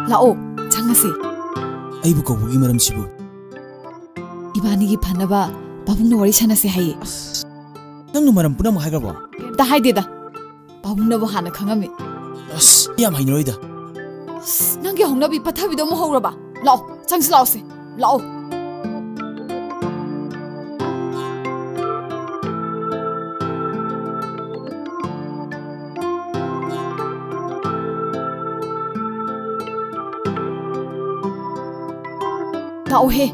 ꯂꯥꯛꯑꯣ, ꯆꯪꯉꯁꯦ꯫ ꯑꯩꯕꯨ ꯀꯧꯕꯒꯤ ꯃꯔꯝꯁꯤꯕꯨ? ꯏꯕꯥꯅꯤꯒꯤ ꯐꯅꯕ ꯄꯥꯕꯨꯡꯅ ꯋꯥꯔꯤ ꯁꯥꯟꯅꯁꯦ ꯍꯥꯏꯌꯦ꯫ ꯑꯁ, ꯅꯪꯅ ꯃꯔꯝ ꯄꯨꯝꯅꯃꯛ ꯍꯥꯏꯈ꯭ꯔꯕꯣ? ꯀꯩꯝꯇ ꯍꯥꯏꯗꯦꯗ꯫ ꯄꯥꯕꯨꯡꯅꯕꯨ ꯍꯥꯟꯅ ꯈꯪꯉꯝꯃꯤ꯫ ꯑꯁ, ꯌꯥꯝ ꯍꯩꯅꯔꯣꯏꯗ꯫ ꯑꯁ, ꯅꯪꯒꯤ ꯍꯧꯅꯕꯤ ꯄꯠꯊꯕꯤꯗꯣ ꯑꯃꯨꯛ ꯍꯧꯔꯕ? ꯂꯥꯛꯑꯣ, ꯆꯪꯁꯤ ꯂꯥꯛꯑꯣꯁꯦ꯫ ꯂꯥꯛꯑꯣ꯫ ꯂꯥꯛꯑꯣꯍꯦ,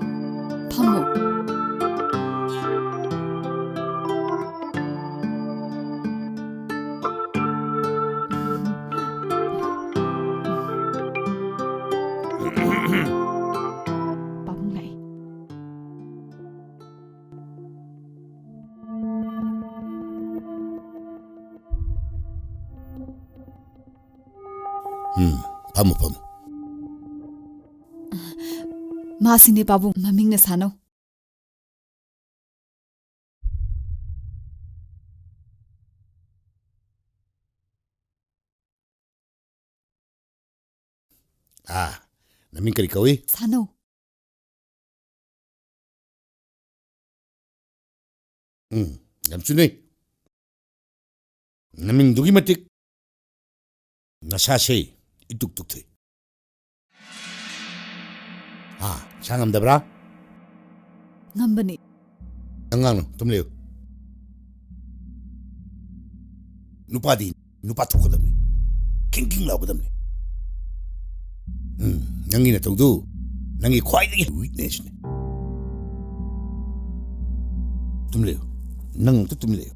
ꯐꯝꯃꯣ꯫ ꯄꯥꯕꯨꯡ ꯂꯥꯛꯑꯦ꯫ ꯎꯝ, ꯐꯝꯃꯨ, ꯐꯝꯃꯨ꯫ ꯃꯥꯁꯤꯅꯦ ꯄꯥꯕꯨꯡ, ꯃꯃꯤꯡꯅ ꯁꯥꯅꯧ꯫ ꯑꯥ, ꯅꯃꯤꯡ ꯀꯔꯤ ꯀꯧꯏ? ꯁꯥꯅꯧ꯫ ꯎꯝ, ꯌꯥꯝ ꯆꯨꯅꯩ꯫ ꯅꯃꯤꯡꯗꯨꯒꯤ ꯃꯇꯤꯛ ꯅꯁꯥꯁꯦ ꯏꯇꯨꯛ ꯇꯨꯛꯊꯩ꯫ ꯍꯥ, ꯏꯁꯥ ꯉꯝꯗꯕ꯭ꯔꯥ? ꯉꯝꯕꯅꯤ꯫ ꯑꯉꯥꯡꯅ ꯇꯨꯝ ꯂꯩꯌꯨ꯫ ꯅꯨꯄꯥꯗꯤ ꯅꯨꯄꯥ ꯊꯣꯛꯀꯗꯕꯅꯤ, ꯈꯤꯡ ꯈꯤꯡ ꯂꯥꯎꯒꯗꯕꯅꯤ꯫ ꯎꯝ, ꯅꯪꯒꯤ ꯅꯇꯧꯗꯨ ꯅꯪꯒꯤ ꯈ꯭ꯋꯥꯏꯗꯒꯤ ꯋꯤꯛꯅꯦꯁꯅꯤ꯫ ꯇꯨꯝ ꯂꯩꯌꯨ, ꯅꯪ ꯑꯝꯇ ꯇꯨꯝ ꯂꯩꯌꯨ꯫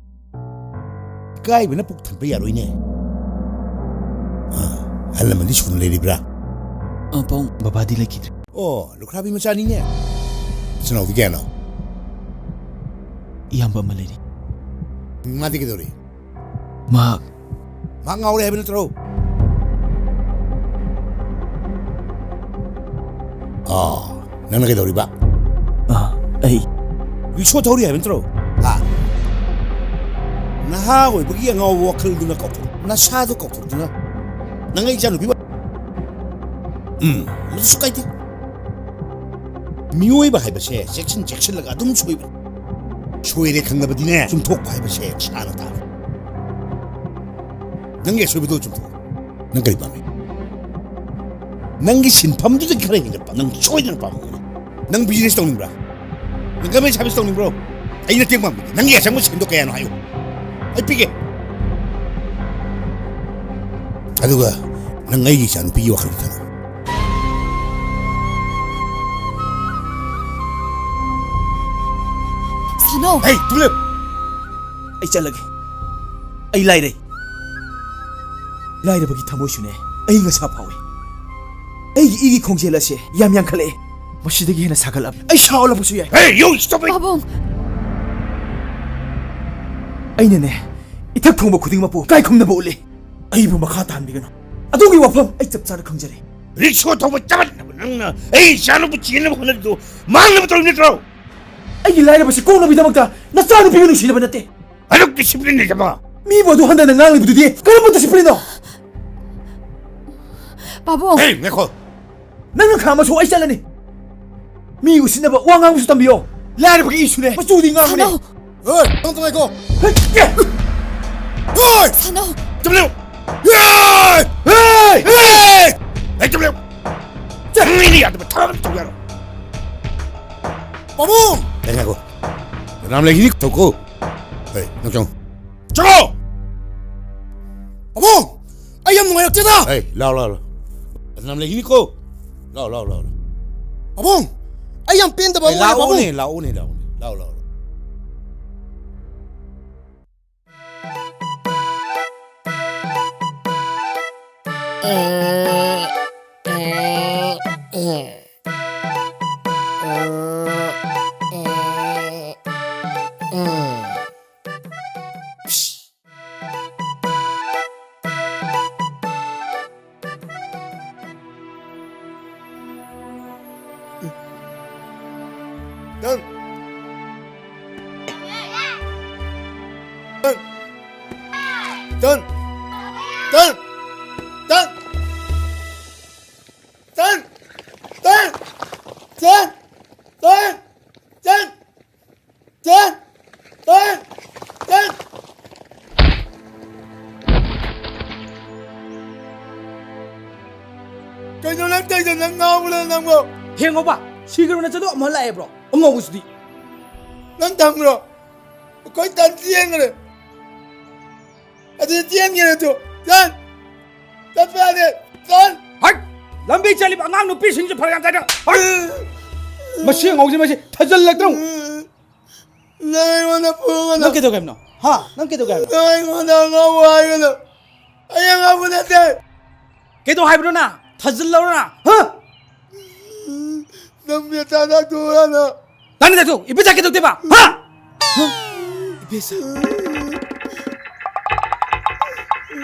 ꯏꯀꯥꯏꯕꯅ ꯄꯨꯛ ꯊꯟꯕ ꯌꯥꯔꯣꯏꯅꯦ꯫ ꯑꯥ, ꯑꯍꯜ ꯂꯃꯟꯗꯤ ꯁꯨꯅ ꯂꯩꯔꯤꯕ꯭ꯔꯥ? ꯑ, ꯄꯥꯕꯨꯡ, ꯕꯕꯥꯗꯤ ꯂꯩꯈꯤꯗ꯭ꯔꯦ꯫ ꯑꯣ, ꯂꯨꯈ꯭ꯔꯥꯕꯤ ꯃꯆꯥꯅꯤꯅꯦ꯫ ꯏꯆꯤꯟ ꯏꯅꯥꯎꯗꯤ ꯀꯌꯥꯅꯣ? ꯏꯌꯥꯝꯕ ꯑꯃ ꯂꯩꯔꯤ꯫ ꯃꯥꯗꯤ ꯀꯩꯗꯧꯔꯤ? ꯃꯍꯥꯛ ꯃꯍꯥꯛ ꯉꯥꯎꯔꯦ ꯍꯥꯏꯕ ꯅꯠꯇ꯭ꯔꯣ? ꯑꯥ, ꯅꯪꯅ ꯀꯩꯗꯧꯔꯤꯕ? ꯑꯥ, ꯑꯩ ꯔꯤꯛꯁꯣ ꯊꯧꯔꯤ ꯍꯥꯏꯕ ꯅꯠꯇ꯭ꯔꯣ? ꯍꯥ? ꯅꯍꯥ ꯑꯣꯏꯕꯒꯤ ꯑꯉꯥꯎꯕ ꯋꯥꯈꯜꯗꯨꯅ ꯀꯥꯎꯊꯣꯛ-, ꯅꯁꯥꯗꯣ ꯀꯥꯎꯊꯣꯛꯇꯨꯅ ꯅꯪ ꯑꯩ ꯏꯆꯥꯅꯨꯄꯤ ꯎꯝ, ꯃꯗꯨꯁꯨ ꯀꯥꯏꯗꯦ꯫ ꯃꯤꯑꯣꯏꯕ ꯍꯥꯏꯕꯁꯦ ꯆꯦꯛꯁꯤꯟ ꯆꯦꯛꯁꯤꯜꯂꯒ ꯑꯗꯨꯝ ꯁꯣꯏꯕꯅꯤ꯫ ꯁꯣꯏꯔꯦ ꯈꯪꯂꯕꯗꯤꯅꯦ, ꯆꯨꯝꯊꯣꯛꯄ ꯍꯥꯏꯕꯁꯦ ꯏꯁꯥꯅ ꯇꯥꯕꯅꯤ꯫ ꯅꯪꯒꯤ ꯑꯁꯣꯏꯕꯗꯣ ꯆꯨꯝꯊꯣꯛꯑꯣ꯫ ꯅꯪ ꯀꯔꯤ ꯄꯥꯝꯃꯤ? ꯅꯪꯒꯤ ꯁꯤꯟꯐꯝꯗꯨꯗꯒꯤ ꯈꯔ ꯍꯦꯟꯒꯠꯄ ꯅꯪ ꯁꯣꯏꯗꯅ ꯄꯥꯝꯃꯝꯒꯅꯤ꯫ ꯅꯪ ꯕꯤꯖꯤꯅꯦꯁ ꯇꯧꯅꯤꯡꯕ꯭ꯔꯥ? ꯅꯪ ꯒꯃꯦꯟ ꯁꯥꯔꯚꯤꯁ ꯇꯧꯅꯤꯡꯕ꯭ꯔꯣ? ꯑꯩ ꯃꯇꯦꯡ ꯄꯥꯡꯕꯤꯒꯦ꯫ ꯅꯪꯒꯤ ꯑꯁꯪꯕ ꯁꯦꯟꯗꯣ ꯀꯌꯥꯅꯣ ꯍꯥꯏꯌꯨ, ꯑꯩ ꯄꯤꯒꯦ꯫ ꯑꯗꯨꯒ ꯅꯪ ꯑꯩꯒꯤ ꯏꯆꯥꯅꯨꯄꯤꯒꯤ ꯋꯥꯈꯜ ꯈꯟꯅꯧ꯫ ꯁꯥꯅꯧ꯫ ꯍꯦ, ꯇꯨꯂꯤꯞ! ꯑꯩ ꯆꯠꯂꯒꯦ꯫ ꯑꯩ ꯂꯥꯏꯔꯩ꯫ ꯂꯥꯏꯔꯕꯒꯤ ꯊꯃꯣꯏꯁꯨꯅꯦ, ꯑꯏꯪ ꯑꯁꯥ ꯐꯥꯎꯏ꯫ ꯑꯩꯒꯤ ꯏꯒꯤ ꯈꯣꯡꯖꯦꯜ ꯑꯁꯦ ꯌꯥꯝ ꯌꯥꯡꯈꯠꯂꯛꯑꯦ꯫ ꯃꯁꯤꯗꯒꯤ ꯍꯦꯟꯅ ꯁꯥꯒꯠꯂꯛꯑꯕ ꯑꯩ ꯁꯥ ꯑꯣꯜꯂꯛꯄꯁꯨ ꯌꯥꯏ꯫ Hey, you stop it! ꯄꯥꯕꯨꯡ! ꯑꯩꯅꯅꯦ, ꯏꯊꯛ ꯊꯣꯡꯕ ꯈꯨꯗꯤꯡꯃꯛꯄꯨ ꯏꯀꯥꯏ ꯈꯨꯝꯅꯕ ꯎꯠꯂꯤ꯫ ꯑꯩꯕꯨ ꯃꯈꯥ ꯇꯥꯍꯟꯕꯤꯒꯅꯨ꯫ ꯑꯗꯣꯝꯒꯤ ꯋꯥꯐꯝ ꯑꯩ ꯆꯞ ꯆꯥꯅ ꯈꯪꯖꯔꯦ꯫ ꯔꯤꯛꯁꯣ ꯊꯧꯕ ꯆꯃꯟꯅꯕ ꯅꯪꯅ ꯑꯩ ꯏꯆꯥꯅꯨꯄꯨ ꯆꯦꯟꯅꯕ ꯍꯣꯠꯅꯔꯤꯗꯨ ꯃꯥꯡꯅꯕ ꯇꯧꯔꯤꯕ ꯅꯠꯇ꯭ꯔꯣ? ꯑꯩꯒꯤ ꯂꯥꯏꯔꯕꯁꯤ ꯀꯣꯛꯅꯕꯒꯤꯗꯃꯛꯇ ꯅꯆꯥꯅꯨꯄꯤꯕꯨ ꯅꯨꯡꯁꯤꯅꯕ ꯅꯠꯇꯦ꯫ ꯑꯗꯨꯛ ꯗꯤꯁꯤꯄ꯭ꯂꯤꯟ ꯂꯩꯇꯕ꯫ ꯃꯤꯕꯨ ꯑꯗꯨ ꯍꯟꯊꯅ ꯉꯥꯡꯂꯤꯕꯗꯨꯗꯤ ꯀꯔꯝꯕ ꯗꯤꯁꯤꯄ꯭ꯂꯤꯟꯅꯣ? ꯄꯥꯕꯨꯡ! ꯍꯦ, ꯉꯥꯏꯈꯣ꯫ ꯅꯪꯅ ꯈꯥꯝꯃꯁꯨ ꯑꯩ ꯆꯠꯂꯅꯤ꯫ ꯃꯤ ꯎꯁꯤꯠꯅꯕ ꯋꯥ ꯉꯥꯡꯕꯁꯨ ꯇꯝꯕꯤꯌꯣ꯫ ꯂꯥꯏꯔꯕꯒꯤ ꯏꯁꯨꯅꯦ꯫ ꯃꯆꯨꯗꯤ ꯉꯥꯡꯕꯅꯦ꯫ ꯁꯥꯅꯧ! ꯍꯣꯏ, ꯅꯪ ꯇꯨꯝꯃꯦꯀꯣ꯫ ꯍꯣꯏ, ꯌꯦ! ꯍꯣꯏ! ꯁꯥꯅꯧ! ꯆꯨꯞꯂꯦ! ꯌꯦ! ꯍꯣꯏ! ꯍꯣꯏ! ꯍꯣꯏ! ꯑꯩ ꯆꯨꯞꯂꯦ! ꯆꯪꯉꯤꯅꯤ ꯌꯥꯗꯕ ꯊꯕꯛ ꯑꯃ ꯇꯧ ꯌꯥꯔꯣꯏ꯫ ꯄꯥꯕꯨꯡ! ꯑꯩ ꯉꯥꯏꯈꯣ꯫ ꯔꯥꯝ ꯂꯩꯒꯤꯅꯤ ꯊꯧꯀꯣ꯫ ꯍꯣꯏ, ꯅꯪ ꯆꯪꯉꯣ꯫ ꯆꯪꯉꯣ! ꯄꯥꯕꯨꯡ! ꯑꯩ ꯌꯥꯝ ꯅꯨꯡꯉꯥꯏꯔꯛꯇꯦꯗ! ꯑꯩ, ꯂꯥꯎ, ꯂꯥꯎ, ꯂꯥꯎ꯫ ꯅꯝ ꯂꯩꯈꯤꯅꯤꯀꯣ꯫ ꯂꯥꯎ, ꯂꯥꯎ, ꯂꯥꯎ, ꯂꯥꯎ꯫ ꯄꯥꯕꯨꯡ! ꯑꯩ ꯌꯥꯝ ꯄꯦꯟꯗꯕ ꯑꯃ ꯂꯩꯔꯦ, ꯄꯥꯕꯨꯡ! ꯂꯥꯛꯑꯣꯅꯦ, ꯂꯥꯛꯑꯣꯅꯦ, ꯂꯥꯛꯑꯣꯅꯦ꯫ ꯂꯥꯎ, ꯂꯥꯎ, ꯂꯥꯎ꯫ Done. Done. Done. Done. Done. ꯀꯩꯅꯣ ꯅꯪ ꯇꯧꯏꯗꯣ? ꯅꯪ ꯉꯥꯎꯕ꯭ꯔꯣ ꯅꯪꯕꯣ? ꯍꯦ ꯉꯧꯕ, ꯁꯤꯈ꯭ꯔꯕ ꯅꯆꯟꯗꯣ ꯑꯃꯨꯛ ꯍꯜꯂꯛꯑꯦꯕ꯭ꯔꯣ? ꯑꯉꯧꯕꯁꯤꯗꯤ꯫ ꯅꯪ ꯊꯝꯈ꯭ꯔꯣ꯫ ꯑꯩꯈꯣꯏ ꯇꯟ ꯆꯦꯟꯈ꯭ꯔꯦ꯫ ꯑꯗꯨꯗꯤ ꯆꯦꯟꯈ꯭ꯔꯦ ꯇꯨ꯫ ꯆꯟ꯫ ꯆꯠꯄ ꯌꯥꯗꯦ꯫ ꯆꯟ꯫ ꯍꯠ! ꯂꯝꯕꯤ ꯆꯠꯂꯤꯕ ꯑꯉꯥꯡ ꯅꯨꯄꯤꯁꯤꯡꯁꯦ ꯐꯔꯛ ꯌꯥꯝ ꯇꯥꯏꯗ꯫ ꯍꯠ! ꯃꯁꯤ ꯑꯉꯧꯁꯤ ꯃꯁꯤ ꯊꯥꯖꯤꯜꯂꯛꯇ꯭ꯔꯣ? ꯅꯪ ꯑꯩꯉꯣꯟꯗ ꯐꯨꯒꯅꯨ꯫ ꯅꯪ ꯀꯩꯗꯧꯒꯦ ꯍꯥꯏꯕꯅꯣ? ꯍꯥ? ꯅꯪ ꯀꯩꯗꯧꯒꯦ ꯍꯥꯏꯕꯅꯣ? ꯅꯪ ꯑꯩꯉꯣꯟꯗ ꯑꯉꯥꯎꯕ ꯍꯥꯏꯒꯅꯨ꯫ ꯑꯩ ꯑꯉꯥꯎꯕ ꯅꯠꯇꯦ꯫ ꯀꯩꯗꯧ ꯍꯥꯏꯕꯅꯣ ꯅꯪ? ꯊꯥꯖꯤꯜꯂꯧꯔ ꯅꯪ? ꯍꯥ? ꯅꯪ ꯃꯦꯆꯥ ꯆꯥꯛꯊꯣꯛꯎꯔꯅ꯫ ꯇꯥꯅꯤꯡꯗꯦ, ꯇꯨ, ꯏꯕꯦꯆꯥ ꯀꯩꯗꯧꯗꯣꯏꯕ? ꯍꯥ? ꯍꯥ? ꯏꯕꯦꯆꯥ꯫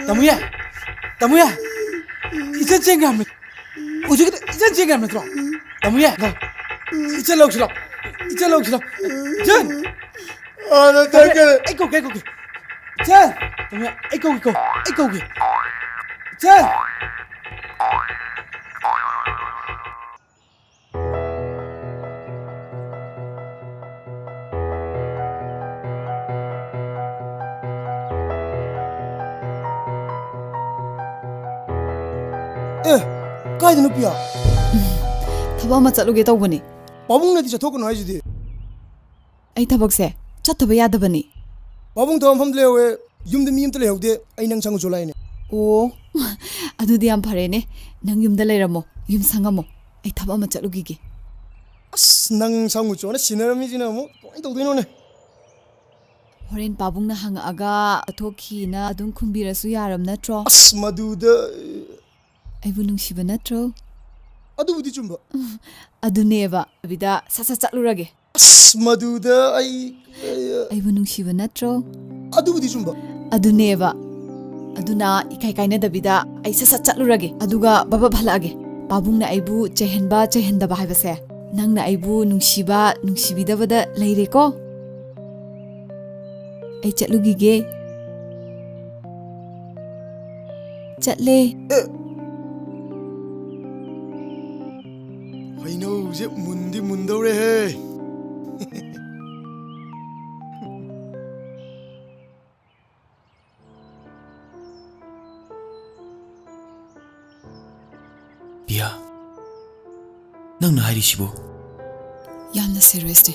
ꯇꯥꯃꯣ ꯌꯥꯏ꯫ ꯇꯥꯃꯣ ꯌꯥꯏ꯫ ꯏꯆꯟ ꯆꯦꯟꯈ꯭ꯔꯕꯅꯦ꯫ ꯍꯧꯖꯤꯛꯀꯤꯗꯣ ꯏꯆꯟ ꯆꯦꯟꯈ꯭ꯔꯕ ꯅꯠꯇ꯭ꯔꯣ? ꯇꯥꯃꯣ ꯌꯥꯏ, ꯂꯥꯎ꯫ ꯏꯆꯟ ꯂꯧꯁꯤ ꯂꯥꯎ꯫ ꯏꯆꯟ ꯂꯧꯁꯤ ꯂꯥꯎ꯫ ꯏꯆꯟ! ꯑꯥꯗ ꯇꯥꯃꯣ ꯌꯥꯏ, ꯆꯠꯈ꯭ꯔꯦ꯫ ꯑꯩ ꯀꯧꯒꯦ, ꯑꯩ ꯀꯧꯒꯦ꯫ ꯏꯆꯟ! ꯇꯥꯃꯣ ꯌꯥꯏ, ꯑꯩ ꯀꯧꯒꯦ, ꯀꯧ-, ꯑꯩ ꯀꯧꯒꯦ꯫ ꯏꯆꯟ! ꯑꯦ, ꯀꯥꯏꯗꯅꯣ ꯄꯤꯌꯥ? ꯊꯕꯛ ꯑꯃ ꯆꯠꯂꯨꯒꯦ ꯇꯧꯕꯅꯦ꯫ ꯄꯥꯕꯨꯡꯅꯗꯤ ꯆꯠꯊꯣꯛꯀꯅꯨ ꯍꯥꯏꯁꯤꯗꯤ꯫ ꯑꯩ ꯊꯕꯛꯁꯦ ꯆꯠꯇꯕ ꯌꯥꯗꯕꯅꯤ꯫ ꯄꯥꯕꯨꯡ ꯊꯕꯛ ꯃꯐꯝꯗ ꯂꯩꯍꯧꯋꯦ, ꯌꯨꯝꯗ ꯃꯤ ꯑꯝꯇ ꯂꯩꯍꯧꯗꯦ, ꯑꯩ ꯅꯪ ꯁꯪꯉꯨ ꯆꯣ ꯂꯥꯛꯏꯅꯦ꯫ ꯑꯣ, ꯑꯗꯨꯗꯤ ꯌꯥꯝ ꯐꯔꯦꯅꯦ, ꯅꯪ ꯌꯨꯝꯗ ꯂꯩꯔꯝꯃꯣ, ꯌꯨꯝ ꯁꯪꯉꯝꯃꯣ, ꯑꯩ ꯊꯕꯛ ꯑꯃ ꯆꯠꯂꯨꯈꯤꯒꯦ꯫ ꯑꯁ, ꯅꯪ ꯁꯪꯉꯨ ꯆꯣꯅ ꯁꯤꯟꯅꯔꯝꯃꯤꯁꯤꯅ ꯑꯃꯨꯛ ꯀꯃꯥꯏꯅ ꯇꯧꯗꯣꯏꯅꯣꯅꯦ? ꯍꯣꯔꯦꯟ ꯄꯥꯕꯨꯡꯅ ꯍꯪꯉꯛꯑꯒ ꯆꯠꯊꯣꯛꯈꯤꯅ ꯑꯗꯨꯝ ꯈꯨꯝꯕꯤꯔꯁꯨ ꯌꯥꯔꯝ ꯅꯠꯇ꯭ꯔꯣ? ꯑꯁ, ꯃꯗꯨꯗ ꯑꯩꯕꯨ ꯅꯨꯡꯁꯤꯕ ꯅꯠꯇ꯭ꯔꯣ? ꯑꯗꯨꯕꯨꯗꯤ ꯆꯨꯝꯕ꯫ ꯑꯗꯨꯅꯦꯕ, ꯕꯤꯗ ꯁꯠ ꯁꯠ ꯆꯠꯂꯨꯔꯒꯦ꯫ ꯑꯁ, ꯃꯗꯨꯗ ꯑꯩ, ꯑꯩ ꯑꯩꯕꯨ ꯅꯨꯡꯁꯤꯕ ꯅꯠꯇ꯭ꯔꯣ? ꯑꯗꯨꯕꯨꯗꯤ ꯆꯨꯝꯕ꯫ ꯑꯗꯨꯅꯦꯕ꯫ ꯑꯗꯨꯅ ꯏꯀꯥꯏ ꯀꯥꯏꯅꯗꯕꯤꯗ ꯑꯩ ꯁꯠ ꯁꯠ ꯆꯠꯂꯨꯔꯒꯦ, ꯑꯗꯨꯒ ꯕꯕ ꯍꯜꯂꯛꯑꯒꯦ꯫ ꯄꯥꯕꯨꯡꯅ ꯑꯩꯕꯨ ꯆꯩꯍꯟꯕ ꯆꯩꯍꯟꯗꯕ ꯍꯥꯏꯕꯁꯦ, ꯅꯪꯅ ꯑꯩꯕꯨ ꯅꯨꯡꯁꯤꯕ ꯅꯨꯡꯁꯤꯕꯤꯗꯕꯗ ꯂꯩꯔꯦꯀꯣ꯫ ꯑꯩ ꯆꯠꯂꯨꯈꯤꯒꯦ꯫ ꯆꯠꯂꯦ꯫ ꯑꯦ! ꯍꯩꯅꯧꯁꯦ ꯃꯨꯟꯗꯤ ꯃꯨꯟꯗꯧꯔꯦꯍꯦ꯫ ꯄꯤꯌꯥ, ꯅꯪꯅ ꯍꯥꯏꯔꯤꯁꯤꯕꯨ? ꯌꯥꯝꯅ ꯁꯤꯔꯤꯌꯁꯅꯤ꯫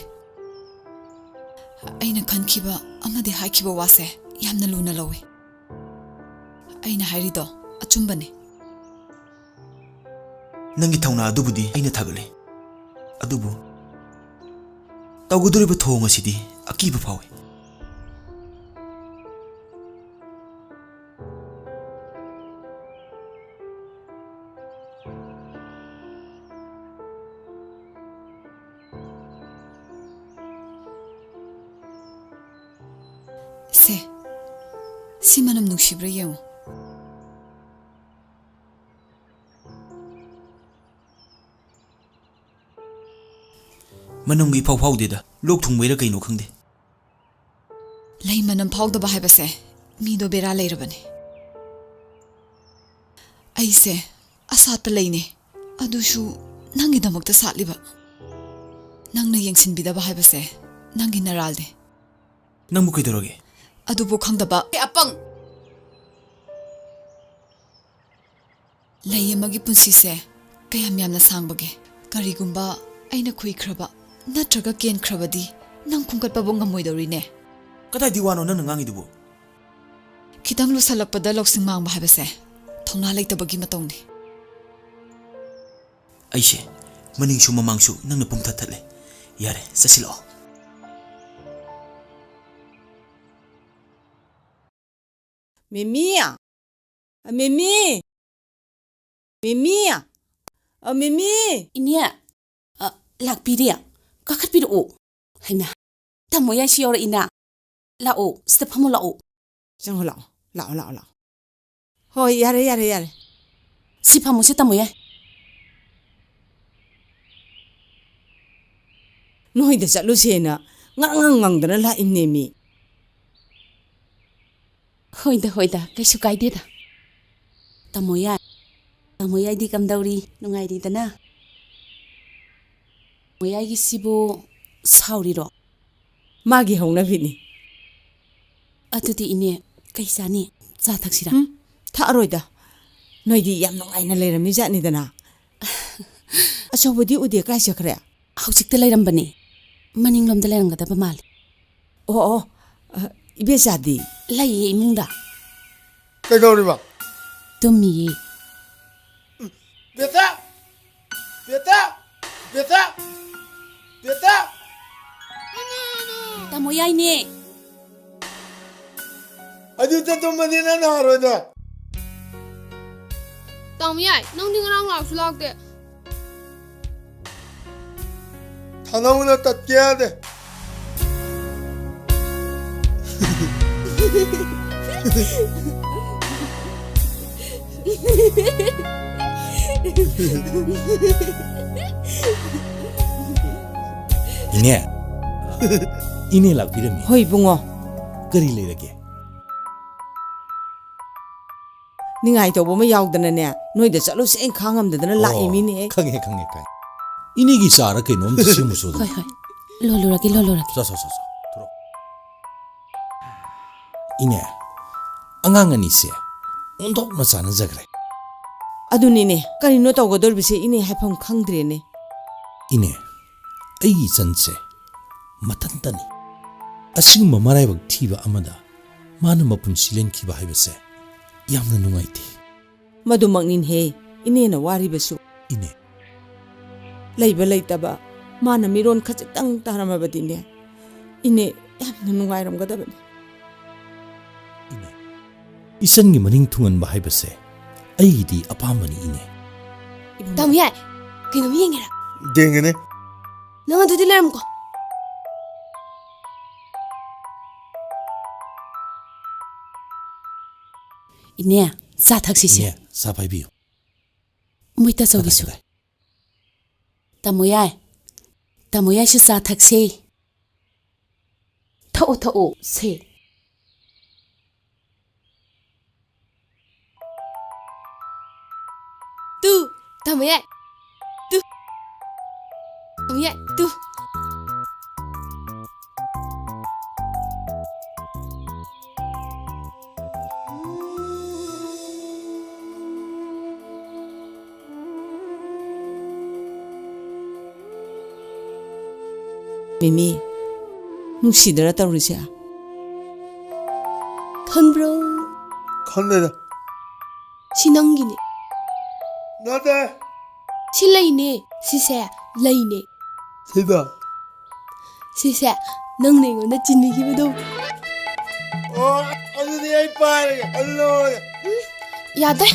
ꯑꯩꯅ ꯈꯟꯈꯤꯕ ꯑꯃꯗꯤ ꯍꯥꯏꯈꯤꯕ ꯋꯥꯁꯦ ꯌꯥꯝꯅ ꯂꯨꯅ ꯂꯧꯏ꯫ ꯑꯩꯅ ꯍꯥꯏꯔꯤꯗꯣ ꯑꯆꯨꯝꯕꯅꯤ꯫ ꯅꯪꯒꯤ ꯊꯧꯅꯥ ꯑꯗꯨꯕꯨꯗꯤ ꯑꯩꯅ ꯊꯥꯒꯠꯂꯤ, ꯑꯗꯨꯕꯨ ꯇꯧꯒꯗꯧꯔꯤꯕ ꯊꯧꯑꯣꯡ ꯑꯁꯤꯗꯤ ꯑꯀꯤꯕ ꯐꯥꯎꯏ꯫ ꯁꯦ, ꯁꯤ ꯃꯅꯝ ꯅꯨꯡꯁꯤꯕ꯭ꯔꯥ ꯌꯦꯡꯉꯨ꯫ ꯃꯅꯝꯒꯤ ꯏꯐꯥꯎ ꯐꯥꯎꯗꯦꯗ, ꯂꯣꯛ ꯊꯨꯡꯕꯩꯔꯥ ꯀꯩꯅꯣ ꯈꯪꯗꯦ꯫ ꯂꯩ ꯃꯅꯝ ꯐꯥꯎꯗꯕ ꯍꯥꯏꯕꯁꯦ ꯃꯤꯗꯣ ꯕꯦꯔꯥ ꯂꯩꯔꯕꯅꯦ꯫ ꯑꯩꯁꯦ ꯑꯁꯥꯠꯄ ꯂꯩꯅꯦ, ꯑꯗꯨꯁꯨ ꯅꯪꯒꯤꯗꯃꯛꯇ ꯁꯥꯠꯂꯤꯕ꯫ ꯅꯪꯅ ꯌꯦꯡꯁꯤꯟꯕꯤꯗꯕ ꯍꯥꯏꯕꯁꯦ ꯅꯪꯒꯤ ꯅꯔꯥꯜꯅꯦ꯫ ꯅꯪꯕꯨ ꯀꯩꯗꯧꯔꯒꯦ? ꯑꯗꯨꯕꯨ ꯈꯪꯗꯕ꯫ ꯑꯦ, ꯑꯄꯪ! ꯂꯩ ꯑꯃꯒꯤ ꯄꯨꯟꯁꯤꯁꯦ ꯀꯌꯥꯝ ꯌꯥꯝꯅ ꯁꯥꯡꯕꯒꯦ? ꯀꯔꯤꯒꯨꯝꯕ ꯑꯩꯅ ꯈꯨꯏꯈ꯭ꯔꯕ ꯅꯠꯇ꯭ꯔꯒ ꯀꯦꯟꯈ꯭ꯔꯕꯗꯤ ꯅꯪ ꯈꯣꯝꯒꯠꯄꯕꯨ ꯉꯝꯃꯣꯏꯗꯧꯔꯤꯅꯦ꯫ ꯀꯗꯥꯏꯗꯤ ꯋꯥꯅꯣ ꯅꯪꯅ ꯉꯥꯡꯉꯤꯗꯨꯕꯨ? ꯈꯤꯇꯪ ꯂꯨꯁꯜꯂꯛꯄꯗ ꯂꯧꯁꯤꯡ ꯃꯥꯡꯕ ꯍꯥꯏꯕꯁꯦ ꯊꯧꯅꯥ ꯂꯩꯇꯕꯒꯤ ꯃꯇꯧꯅꯤ꯫ ꯑꯩꯁꯦ ꯃꯅꯤꯡꯁꯨ ꯃꯃꯥꯡꯁꯨ ꯅꯪꯅ ꯄꯨꯝꯊꯠ ꯊꯠꯂꯦ꯫ ꯌꯥꯔꯦ, ꯆꯠꯁꯤꯜꯂꯛꯑꯣ꯫ ꯃꯤꯃꯤ! ꯑ, ꯃꯤꯃꯤ! ꯃꯤꯃꯤ! ꯑ, ꯃꯤꯃꯤ! ꯏꯅꯦ, ꯑ, ꯂꯥꯛꯄꯤꯔꯦ꯫ ꯀꯥꯈꯠꯄꯤꯔꯛꯑꯣ꯫ ꯍꯩꯃꯥ, ꯇꯥꯃꯣ ꯌꯥꯏꯁꯨ ꯌꯥꯎꯔꯛꯏꯅ꯫ ꯂꯥꯛꯑꯣ, ꯁꯤꯗ ꯐꯝꯃꯣ ꯂꯥꯛꯑꯣ꯫ ꯆꯪꯉꯣ ꯂꯥꯛꯑꯣ꯫ ꯂꯥꯛꯑꯣ, ꯂꯥꯛꯑꯣ, ꯂꯥꯛꯑꯣ꯫ ꯍꯣꯏ, ꯌꯥꯔꯦ, ꯌꯥꯔꯦ, ꯌꯥꯔꯦ꯫ ꯁꯤ ꯐꯝꯃꯣ, ꯁꯤ ꯇꯥꯃꯣ ꯌꯥꯏ꯫ ꯅꯣꯏꯗ ꯆꯠꯂꯨꯁꯦꯅ ꯉꯔꯪ ꯉꯔꯪ ꯉꯪꯗꯅ ꯂꯥꯛꯏꯝꯅꯦꯃꯤ꯫ ꯍꯣꯏꯗ, ꯍꯣꯏꯗ, ꯀꯩꯁꯨ ꯀꯥꯏꯗꯦꯗ꯫ ꯇꯥꯃꯣ ꯌꯥꯏ, ꯇꯥꯃꯣ ꯌꯥꯏꯗꯤ ꯀꯝꯗꯧꯔꯤ? ꯅꯨꯡꯉꯥꯏꯔꯤꯗꯅ? ꯇꯥꯃꯣ ꯌꯥꯏꯒꯤꯁꯤꯕꯨ ꯁꯥꯎꯔꯤꯔꯣ? ꯃꯥꯒꯤ ꯍꯧꯅꯕꯤꯅꯤ꯫ ꯑꯗꯨꯗꯤ ꯏꯅꯦ, ꯀꯩ ꯆꯥꯅꯤ? ꯆꯥ ꯊꯛꯁꯤꯔꯥ? ꯍꯨꯝ, ꯊꯛꯑꯔꯣꯏꯗ꯫ ꯅꯣꯏꯗꯤ ꯌꯥꯝ ꯅꯨꯡꯉꯥꯏꯅ ꯂꯩꯔꯝꯃꯤ ꯖꯥꯠꯅꯤꯗꯅ꯫ ꯑꯆꯧꯕꯗꯤ ꯎꯗꯦ, ꯀꯥꯏ ꯆꯠꯈ꯭ꯔꯦ? ꯍꯧꯖꯤꯛꯇ ꯂꯩꯔꯝꯕꯅꯦ꯫ ꯃꯅꯤꯡꯂꯣꯝꯗ ꯂꯩꯔꯝꯒꯗꯕ ꯃꯥꯜꯂꯦ꯫ ꯑꯣ, ꯑꯣ, ꯑ, ꯏꯕꯦꯆꯥꯗꯤ? ꯂꯩꯌꯦ, ꯏꯃꯨꯡꯗ꯫ ꯀꯩꯗꯧꯔꯤꯕ? ꯇꯨꯝꯃꯤꯌꯦ꯫ ꯕꯦꯇꯥ! ꯕꯦꯇꯥ! ꯕꯦꯇꯥ! ꯕꯦꯇꯥ! ꯇꯥꯃꯣ ꯌꯥꯏꯅꯦ꯫ ꯑꯗꯨꯗ ꯇꯨꯝꯃꯗꯤ ꯅꯪ ꯅꯥꯔꯣꯏꯗ꯫ ꯇꯥꯃꯣ ꯌꯥꯏ, ꯅꯪꯗꯤ ꯉꯔꯥꯡ ꯂꯥꯛꯁꯨ ꯂꯥꯛꯇꯦ꯫ ꯊꯥꯅꯧꯅ ꯇꯠꯀꯦ ꯌꯥꯗꯦ꯫ ꯏꯅꯦ꯫ ꯏꯅꯦ ꯂꯥꯛꯄꯤꯔꯝꯃꯤ꯫ ꯍꯣꯏ, ꯏꯕꯨꯡꯉꯣ꯫ ꯀꯔꯤ ꯂꯩꯔꯒꯦ? ꯅꯤꯡꯉꯥꯏ ꯇꯧꯕ ꯑꯃ ꯌꯥꯎꯗꯅꯅꯦ, ꯅꯣꯏꯗ ꯆꯠꯂꯨꯁꯦ ꯑꯩꯅ ꯈꯥꯡꯉꯝꯗꯗꯅ ꯑꯣ, ꯂꯥꯛꯏꯃꯤꯅꯦ꯫ ꯈꯪꯉꯦ, ꯈꯪꯉꯦ, ꯈꯪꯉꯦ꯫ ꯏꯅꯦꯒꯤ ꯆꯥꯔ ꯀꯩꯅꯣꯝꯇ ꯁꯦꯝꯃꯨꯁꯣ ꯑꯗꯨꯝ꯫ ꯍꯣꯏ, ꯍꯣꯏ꯫ ꯂꯣꯜꯂꯨꯔꯒꯦ, ꯂꯣꯜꯂꯨꯔꯒꯦ꯫ ꯆꯣ, ꯆꯣ, ꯆꯣ, ꯆꯣ꯫ ꯊꯣꯔꯛꯑꯣ꯫ ꯏꯅꯦ, ꯑꯉꯥꯡ ꯑꯅꯤꯁꯦ ꯑꯣꯟꯊꯣꯛꯅ ꯆꯥꯟꯅꯖꯈ꯭ꯔꯦ꯫ ꯑꯗꯨꯅꯤꯅꯦ, ꯀꯔꯤꯅꯣ ꯇꯧꯒꯗꯧꯔꯤꯕꯁꯦ ꯏꯅꯦ, ꯍꯥꯏꯐꯝ ꯈꯪꯗ꯭ꯔꯦꯅꯦ꯫ ꯏꯅꯦ, ꯑꯩꯒꯤ ꯏꯆꯟꯁꯦ ꯃꯊꯟꯇꯅꯤ꯫ ꯑꯁꯤꯒꯨꯝꯕ ꯃꯔꯥꯏꯕꯛ ꯊꯤꯕ ꯑꯃꯗ ꯃꯥꯅ ꯃꯄꯨꯟꯁꯤ ꯂꯦꯟꯈꯤꯕ ꯍꯥꯏꯕꯁꯦ ꯌꯥꯝꯅ ꯅꯨꯡꯉꯥꯏꯇꯦ꯫ ꯃꯗꯨꯃꯛꯅꯤꯅꯦꯍꯦ ꯏꯅꯦꯅ ꯋꯥꯔꯤꯕꯁꯨ꯫ ꯏꯅꯦ꯫ ꯂꯩꯕ ꯂꯩꯇꯕ ꯃꯥꯅ ꯃꯤꯔꯣꯟ ꯈꯖꯤꯛꯇꯪ ꯇꯥꯔꯝꯃꯕꯗꯤꯅꯦ, ꯏꯅꯦ ꯌꯥꯝꯅ ꯅꯨꯡꯉꯥꯏꯔꯝꯒꯗꯕꯅꯤ꯫ ꯏꯅꯦ꯫ ꯏꯆꯟꯒꯤ ꯃꯅꯤꯡ ꯊꯨꯡꯍꯟꯕ ꯍꯥꯏꯕꯁꯦ ꯑꯩꯒꯤꯗꯤ ꯑꯄꯥꯝꯕꯅꯤ, ꯏꯅꯦ꯫ ꯇꯥꯃꯣ ꯌꯥꯏ, ꯀꯩꯅꯣꯝ ꯌꯦꯡꯒꯦꯔꯥ? ꯌꯦꯡꯒꯅꯤ꯫ ꯅꯪ ꯑꯗꯨꯗꯤ ꯂꯩꯔꯝꯃꯨꯀꯣ꯫ ꯏꯅꯦ, ꯆꯥ ꯊꯛꯁꯤꯁꯦ꯫ ꯏꯅꯦ, ꯆꯥ ꯄꯥꯏꯕꯤꯌꯨ꯫ ꯃꯣꯏ ꯇꯥꯆꯧꯒꯤꯁꯨ꯫ ꯀꯗꯥꯏ, ꯀꯗꯥꯏ? ꯇꯥꯃꯣ ꯌꯥꯏ꯫ ꯇꯥꯃꯣ ꯌꯥꯏꯁꯨ ꯆꯥ ꯊꯛꯁꯦ꯫ ꯊꯛꯑꯣ, ꯊꯛꯑꯣ, ꯁꯦ꯫ ꯇꯨ, ꯇꯥꯃꯣ ꯌꯥꯏ꯫ ꯇꯨ꯫ ꯇꯥꯃꯣ ꯌꯥꯏ, ꯇꯨ꯫ ꯃꯤꯃꯤ, ꯅꯨꯡꯁꯤꯗ꯭ꯔꯥ ꯇꯧꯔꯤꯁꯦ? ꯈꯟꯕ꯭ꯔꯣ? ꯈꯟꯗꯦꯗ꯫ ꯁꯤ ꯅꯪꯒꯤꯅꯦ꯫ ꯅꯠꯇꯦ꯫ ꯁꯤ ꯂꯩꯅꯦ꯫ ꯁꯤꯁꯦ ꯂꯩꯅꯦ꯫ ꯁꯤꯗ? ꯁꯤꯁꯦ ꯅꯪꯅ ꯑꯩꯉꯣꯟꯗ ꯆꯤꯟꯕꯤꯈꯤꯕꯗꯣ꯫ ꯑꯣ, ꯑꯗꯨꯗꯤ ꯑꯩ ꯄꯥꯏꯔꯒꯦ꯫ ꯑꯗꯨ ꯂꯧꯔꯒꯦ꯫ ꯎꯝ, ꯌꯥꯗꯦ꯫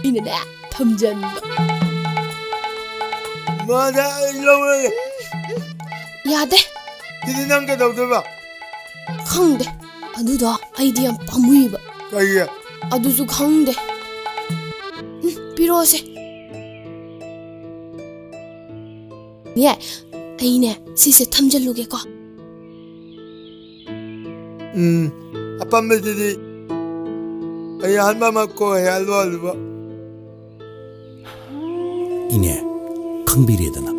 ꯑꯩꯅꯅꯦ, ꯊꯝꯖꯟꯕ꯫ ꯃꯥꯗ ꯑꯩ ꯂꯧꯔꯒꯦ꯫ ꯌꯥꯗꯦ꯫ ꯁꯤꯗꯤ ꯅꯪ ꯀꯩꯗꯧꯗꯣꯏꯕ? ꯈꯪꯗꯦ꯫ ꯑꯗꯨꯗꯣ ꯑꯩꯗꯤ ꯌꯥꯝ ꯄꯥꯝꯃꯨꯏꯕ꯫ ꯀꯩꯒꯤ? ꯑꯗꯨꯁꯨ ꯈꯪꯗꯦ꯫ ꯎꯝ, ꯄꯤꯔꯛꯑꯣꯁꯦ꯫ ꯌꯥꯏ, ꯑꯩꯅꯦ, ꯁꯤꯁꯦ ꯊꯝꯖꯜꯂꯨꯒꯦꯀꯣ꯫ ꯎꯝ, ꯑꯄꯥꯝꯕꯁꯤꯗꯤ ꯑꯩ ꯑꯍꯟꯕ ꯑꯃ ꯀꯣꯏ ꯍꯥꯏ ꯑꯂꯨ ꯑꯂꯨꯕ꯫ ꯏꯅꯦ, ꯈꯪꯕꯤꯔꯦꯗꯅ꯫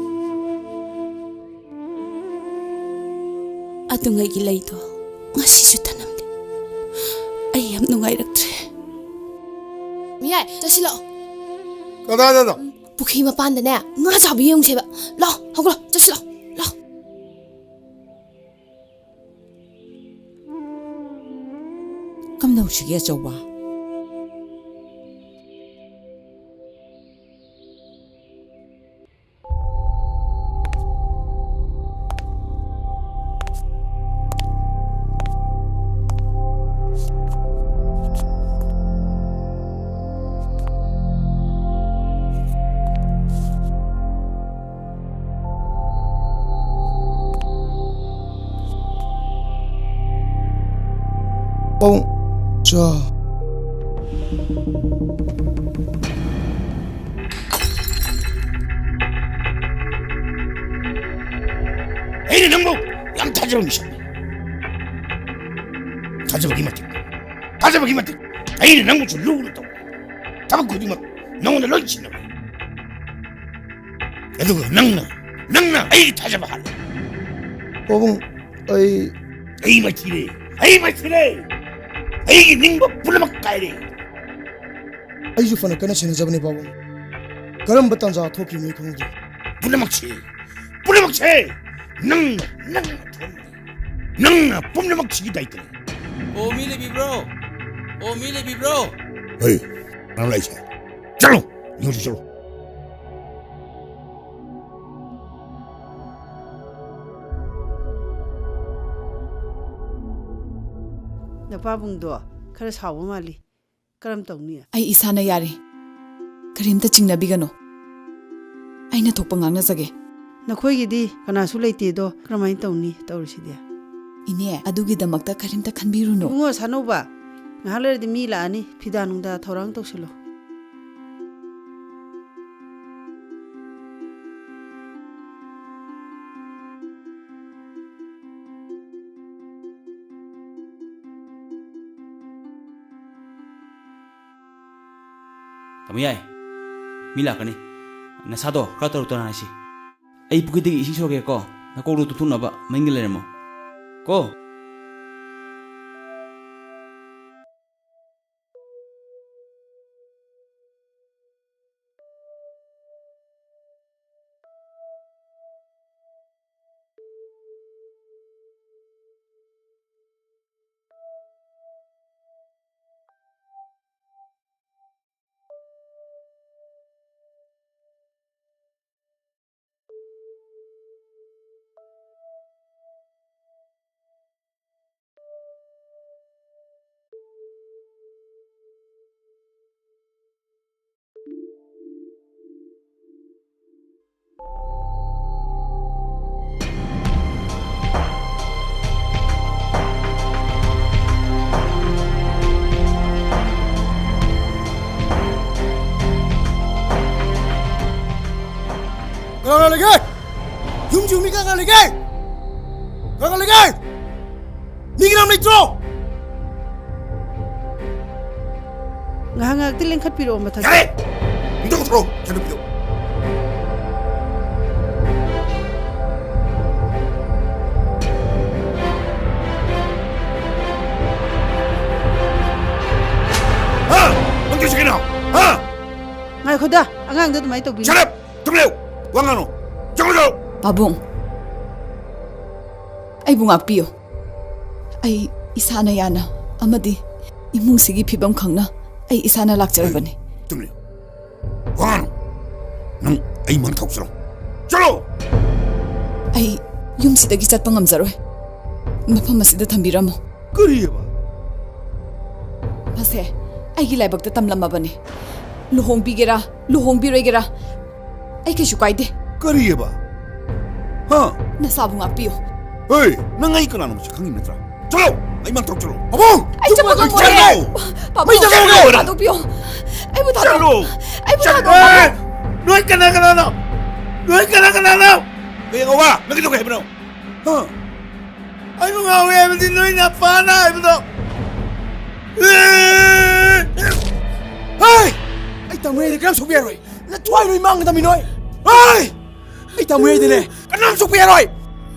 ꯑꯗꯨꯉꯩꯒꯤ ꯂꯩꯗꯣ ꯉꯁꯤꯁꯨ ꯊꯅꯝꯗꯦ꯫ ꯑꯩ ꯌꯥꯝ ꯅꯨꯡꯉꯥꯏꯔꯛꯇ꯭ꯔꯦ꯫ ꯃꯤꯌꯥꯏ, ꯆꯠꯁꯤ ꯂꯥꯛꯑꯣ꯫ ꯀꯗꯥꯏꯗꯅꯣ? ꯄꯨꯈ꯭ꯔꯤ ꯃꯄꯥꯟꯗꯅꯦ, ꯉꯥ ꯆꯥꯕ ꯌꯦꯡꯉꯨꯁꯦꯕ꯫ ꯂꯥꯛꯑꯣ, ꯍꯧꯒꯠꯂꯣ, ꯆꯠꯁꯤ ꯂꯥꯛꯑꯣ, ꯂꯥꯛꯑꯣ꯫ ꯀꯝꯗꯧꯁꯤꯒꯦ ꯑꯆꯧꯕ? ꯄꯥꯕꯨꯡ, ꯆꯥ꯫ ꯑꯩꯅ ꯅꯪꯕꯨ ꯌꯥꯝ ꯊꯥꯖꯕ ꯃꯤꯁꯛꯅꯤ꯫ ꯊꯥꯖꯕꯒꯤ ꯃꯇꯤꯛ, ꯊꯥꯖꯕꯒꯤ ꯃꯇꯤꯛ ꯑꯩꯅ ꯅꯪꯕꯨꯁꯨ ꯂꯨꯅ ꯇꯧꯏ꯫ ꯊꯕꯛ ꯈꯨꯗꯤꯡꯃꯛ ꯅꯉꯣꯟꯗ ꯂꯣꯏ ꯁꯤꯟꯅꯕ꯫ ꯑꯗꯨꯒ ꯅꯪꯅ, ꯅꯪꯅ ꯑꯩꯒꯤ ꯊꯥꯖꯕ ꯍꯥꯠꯂꯦ꯫ ꯄꯥꯕꯨꯡ, ꯑꯩ ꯑꯩ ꯃꯥꯏꯊꯤꯔꯦ, ꯑꯩ ꯃꯥꯏꯊꯤꯔꯦ꯫ ꯑꯩꯒꯤ ꯅꯤꯡꯕ ꯄꯨꯝꯅꯃꯛ ꯀꯥꯏꯔꯦ꯫ ꯑꯩꯁꯨ ꯐꯅ ꯀꯟꯅ ꯁꯦꯟꯅꯖꯕꯅꯦ ꯄꯥꯕꯨꯡ꯫ ꯀꯔꯝꯕ ꯇꯥꯟꯖꯥ ꯊꯣꯛꯈꯤꯕꯅꯣ ꯈꯪꯍꯧꯗꯦ꯫ ꯄꯨꯝꯅꯃꯛꯁꯦ ꯄꯨꯝꯅꯃꯛꯁꯦ ꯅꯪꯅ, ꯅꯪꯅ ꯊꯣꯛꯍꯟꯕꯅꯤ꯫ ꯅꯪꯅ ꯄꯨꯝꯅꯃꯛ ꯁꯤꯒꯤ ꯗꯥꯏꯇꯅꯤ꯫ ꯑꯣ, ꯃꯤ ꯂꯩꯕꯤꯕ꯭ꯔꯣ? ꯑꯣ, ꯃꯤ ꯂꯩꯕꯤꯕ꯭ꯔꯣ? ꯍꯩ, ꯀꯅꯥ ꯂꯥꯛꯏꯁꯦ? ꯆꯠꯂꯣ! ꯌꯨꯝꯁꯤ ꯆꯠꯂꯣ꯫ ꯅꯄꯥꯕꯨꯡꯗꯣ ꯈꯔ ꯁꯥꯎꯕ ꯃꯥꯜꯂꯤ꯫ ꯀꯔꯝ ꯇꯧꯅꯤ? ꯑꯩ ꯏꯁꯥꯅ ꯌꯥꯔꯤ꯫ ꯀꯔꯤꯝꯇ ꯆꯤꯡꯅꯕꯤꯒꯅꯨ꯫ ꯑꯩꯅ ꯊꯣꯛꯄ ꯉꯥꯡꯅꯖꯒꯦ꯫ ꯅꯈꯣꯏꯒꯤꯗꯤ ꯀꯅꯥꯁꯨ ꯂꯩꯇꯦꯗꯣ, ꯀꯔꯝꯍꯥꯏꯅ ꯇꯧꯅꯤ ꯇꯧꯔꯤꯁꯤꯗꯤ? ꯏꯅꯦ, ꯑꯗꯨꯒꯤꯗꯃꯛꯇ ꯀꯔꯤꯝꯇ ꯈꯟꯕꯤꯔꯨꯅꯨ꯫ ꯏꯕꯨꯡꯉꯣ ꯁꯥꯅꯧꯕ, ꯉꯥꯏꯍꯥꯛ ꯂꯩꯔꯗꯤ ꯃꯤ ꯂꯥꯛꯑꯅꯤ, ꯐꯤꯗꯥ ꯅꯨꯡꯗꯥ ꯊꯧꯔꯥꯡ ꯇꯧꯁꯤꯜꯂꯣ꯫ ꯇꯥꯃꯣ ꯌꯥꯏ, ꯃꯤ ꯂꯥꯛꯀꯅꯤ꯫ ꯅꯁꯥꯗꯣ ꯈꯔ ꯇꯔꯨ ꯇꯔꯥꯟꯅꯁꯤ꯫ ꯑꯩ ꯄꯨꯈ꯭ꯔꯤꯗꯒꯤ ꯏꯁꯤꯡ ꯁꯣꯛꯀꯦꯀꯣ, ꯅꯀꯣꯛꯇꯣ ꯇꯨꯝꯊꯣꯛꯅꯕ ꯃꯅꯤꯡꯗ ꯂꯩꯔꯝꯃꯣ ꯀꯣ꯫ ꯀꯅꯥ ꯀꯅꯥ ꯂꯩꯒꯦ? ꯌꯨꯝꯁꯤꯕꯨ ꯃꯤ ꯀꯅꯥ ꯀꯅꯥ ꯂꯩꯒꯦ? ꯀꯅꯥ ꯀꯅꯥ ꯂꯩꯒꯦ? ꯃꯤ ꯀꯅꯥꯝ ꯂꯩꯇ꯭ꯔꯣ? ꯉꯥꯏꯍꯥꯛ ꯉꯥꯏꯍꯥꯛꯇꯤ ꯂꯦꯡꯈꯠꯄꯤꯔꯛꯑꯣ ꯃꯊꯛꯇ꯫ ꯌꯥꯔꯦ! ꯑꯝꯇ ꯀꯧꯊꯣꯔꯛꯑꯣ, ꯁꯦꯟꯗꯣꯛꯄꯤꯔꯛꯑꯣ꯫ ꯍꯥ? ꯅꯪ ꯇꯧꯔꯤꯁꯤ ꯀꯩꯅꯣ? ꯍꯥ? ꯉꯥꯏꯈꯣꯗ, ꯑꯉꯥꯡꯗ ꯑꯗꯨꯃꯥꯏꯅ ꯇꯧꯕꯤꯅꯨ꯫ Shut up! ꯇꯨꯃꯤꯟ ꯂꯩꯌꯨ! ꯋꯥ ꯉꯥꯡꯅꯨ! ꯆꯪꯉꯣ, ꯆꯪꯉꯣ! ꯄꯥꯕꯨꯡ, ꯑꯩꯕꯨ ꯉꯥꯛꯄꯤꯌꯨ꯫ ꯑꯩ ꯏꯁꯥꯅ ꯌꯥꯅ ꯑꯃꯗꯤ ꯏꯃꯨꯡꯁꯤꯒꯤ ꯐꯤꯕꯝ ꯈꯪꯅ ꯑꯩ ꯏꯁꯥꯅ ꯂꯥꯛꯆꯔꯕꯅꯤ꯫ ꯇꯨꯃꯤꯟ ꯂꯩꯌꯨ꯫ ꯋꯥꯅꯨ꯫ ꯅꯪ ꯑꯩ ꯃꯥꯡ ꯊꯣꯛꯆꯔꯣ꯫ ꯆꯠꯂꯣ! ꯑꯩ ꯌꯨꯝꯁꯤꯗꯒꯤ ꯆꯠꯄ ꯉꯝꯖꯔꯣꯏ꯫ ꯃꯐꯝ ꯑꯁꯤꯗ ꯊꯝꯕꯤꯔꯝꯃꯣ꯫ ꯀꯔꯤꯑꯕ? ꯃꯁꯦ ꯑꯩꯒꯤ ꯂꯥꯏꯕꯛꯇ ꯇꯝꯂꯝꯃꯕꯅꯤ꯫ ꯂꯨꯍꯣꯡꯕꯤꯒꯦꯔꯥ, ꯂꯨꯍꯣꯡꯕꯤꯔꯣꯏꯒꯦꯔꯥ, ꯑꯩ ꯀꯩꯁꯨ ꯀꯥꯏꯗꯦ꯫ ꯀꯔꯤꯑꯕ? ꯍꯥ? ꯅꯁꯥꯕꯨ ꯉꯥꯛꯄꯤꯌꯨ꯫ ꯍꯦ, ꯅꯪ ꯑꯩ ꯀꯅꯥꯅꯣ ꯃꯁꯛ ꯈꯪꯉꯤ ꯅꯠꯇ꯭ꯔꯥ? ꯆꯠꯂꯣ! ꯑꯩ ꯃꯥꯡ ꯊꯣꯛꯆꯔꯣ꯫ ꯄꯥꯕꯨꯡ! ꯑꯩ ꯆꯠꯄ ꯉꯝꯃꯣꯏꯌꯦ꯫ ꯆꯠꯂꯣ! ꯄꯥꯕꯨꯡ, ꯃꯩ ꯆꯠꯂꯣ! ꯑꯩꯕꯨ ꯊꯥꯗꯣꯛꯄꯤꯌꯣ꯫ ꯑꯩꯕꯨ ꯊꯥꯗꯣꯛꯑꯣ꯫ ꯆꯠꯂꯣ! ꯑꯩꯕꯨ ꯆꯠꯂꯣ! ꯊꯥꯗꯣꯛꯑꯣ꯫ ꯅꯣꯏ ꯀꯅꯥ ꯀꯅꯥꯅꯣ? ꯅꯣꯏ ꯀꯅꯥ ꯀꯅꯥꯅꯣ? ꯀꯩ ꯉꯧꯕ? ꯅꯪ ꯀꯩꯗꯧꯒꯦ ꯍꯥꯏꯕꯅꯣ? ꯍꯥ? ꯑꯩꯕꯨ ꯉꯥꯎꯋꯦ ꯍꯥꯏꯕꯗꯤ ꯅꯣꯏ ꯅꯄꯥꯅ ꯍꯥꯏꯕꯗꯣ꯫ ꯍꯩ! ꯑꯩ ꯇꯥꯃꯣ ꯌꯥꯏꯗ ꯀꯔꯝ ꯁꯣꯛꯄ ꯌꯥꯔꯣꯏ? ꯅꯊ꯭ꯋꯥꯏ ꯂꯣꯏ ꯃꯥꯡꯒꯗꯕꯅꯤ ꯅꯣꯏ꯫ ꯍꯩ! ꯑꯩ ꯇꯥꯃꯣ ꯌꯥꯏꯗꯅꯦ ꯀꯅꯥꯝ ꯁꯣꯛꯄ ꯌꯥꯔꯣꯏ꯫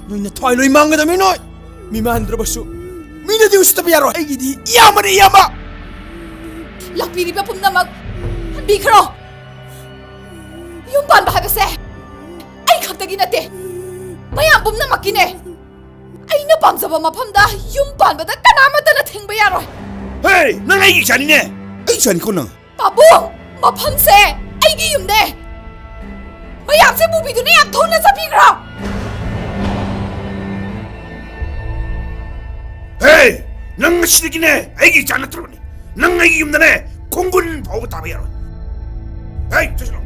ꯅꯣꯏ ꯅꯊ꯭ꯋꯥꯏ ꯂꯣꯏ ꯃꯥꯡꯒꯗꯕꯅꯤ ꯅꯣꯏ꯫ ꯃꯤ ꯃꯥꯟꯗ꯭ꯔꯕꯁꯨ ꯃꯤꯅꯗꯤ ꯎꯁꯤꯠꯇꯕ ꯌꯥꯔꯣꯏ꯫ ꯑꯩꯒꯤꯗꯤ ꯏꯌꯥꯝꯕꯅꯤ ꯏꯌꯥꯝꯕ꯫ ꯂꯥꯛꯄꯤꯔꯤꯕ ꯄꯨꯝꯅꯃꯛ ꯍꯟꯕꯤꯈ꯭ꯔꯣ꯫ ꯌꯨꯝ ꯄꯥꯟꯕ ꯍꯥꯏꯕꯁꯦ ꯑꯩ ꯈꯛꯇꯒꯤ ꯅꯠꯇꯦ, ꯃꯌꯥꯝ ꯄꯨꯝꯅꯃꯛꯀꯤꯅꯦ꯫ ꯑꯩꯅ ꯄꯥꯝꯖꯕ ꯃꯐꯝꯗ ꯌꯨꯝ ꯄꯥꯟꯕꯗ ꯀꯅꯥꯃꯠꯇꯅ ꯊꯤꯡꯕ ꯌꯥꯔꯣꯏ꯫ ꯍꯦ, ꯅꯪ ꯑꯩꯒꯤ ꯏꯆꯥꯅꯤꯅꯦ꯫ ꯑꯩ ꯏꯆꯥꯅꯤꯀꯣ ꯅꯪ꯫ ꯄꯥꯕꯨꯡ, ꯃꯐꯝꯁꯦ ꯑꯩꯒꯤ ꯌꯨꯝꯅꯦ꯫ ꯃꯌꯥꯝꯁꯦ ꯄꯨꯕꯤꯗꯨꯅ ꯌꯥꯝ ꯊꯨꯅ ꯆꯠꯄꯤꯈ꯭ꯔꯣ꯫ ꯍꯦ, ꯅꯪ ꯉꯁꯤꯗꯒꯤꯅꯦ ꯑꯩꯒꯤ ꯏꯆꯥ ꯅꯠꯇ꯭ꯔꯕꯅꯤ꯫ ꯅꯪ ꯑꯩꯒꯤ ꯌꯨꯝꯗꯅꯦ ꯈꯣꯡꯒꯨꯟ ꯐꯥꯎꯕ ꯇꯥꯕ ꯌꯥꯔꯣꯏ꯫ ꯍꯦ, ꯆꯠꯁꯤꯂꯣ꯫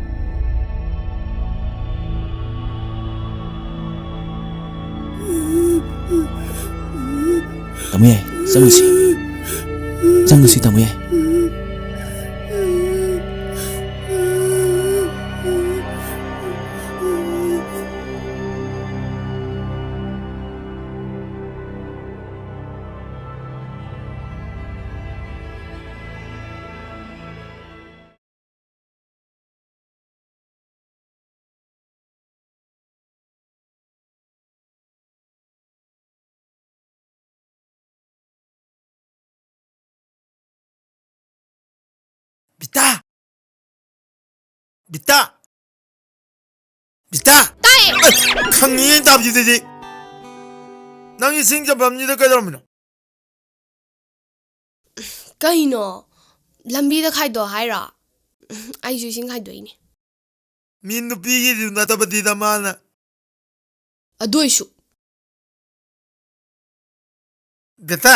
ꯇꯥꯃꯣ ꯌꯥꯏ, ꯆꯪꯉꯁꯤ꯫ ꯆꯪꯉꯁꯤ, ꯇꯥꯃꯣ ꯌꯥꯏ꯫ ꯕꯤꯇꯥ! ꯕꯤꯇꯥ! ꯕꯤꯇꯥ! ꯇꯥꯏ, ꯈꯪꯉꯤ ꯇꯥꯕꯤꯗꯨꯗꯤ꯫ ꯅꯪ ꯏꯁꯤꯡ ꯆꯥꯐꯝꯁꯤꯗ ꯀꯩꯗꯧꯔꯝꯃꯤꯅꯣ? ꯀꯩꯅꯣ? ꯂꯝꯕꯤꯗ ꯈꯥꯏꯗꯣꯛ ꯍꯥꯏꯔꯣ? ꯑꯩꯁꯨ ꯏꯁꯤꯡ ꯈꯥꯏꯗꯣꯛꯏꯅꯦ꯫ ꯃꯤ ꯅꯨꯄꯤꯒꯤꯗꯨ ꯅꯠꯇꯕꯗꯤꯗ ꯃꯥꯅ꯫ ꯑꯗꯨ ꯑꯣꯏꯁꯨ꯫ ꯕꯦꯇꯥ,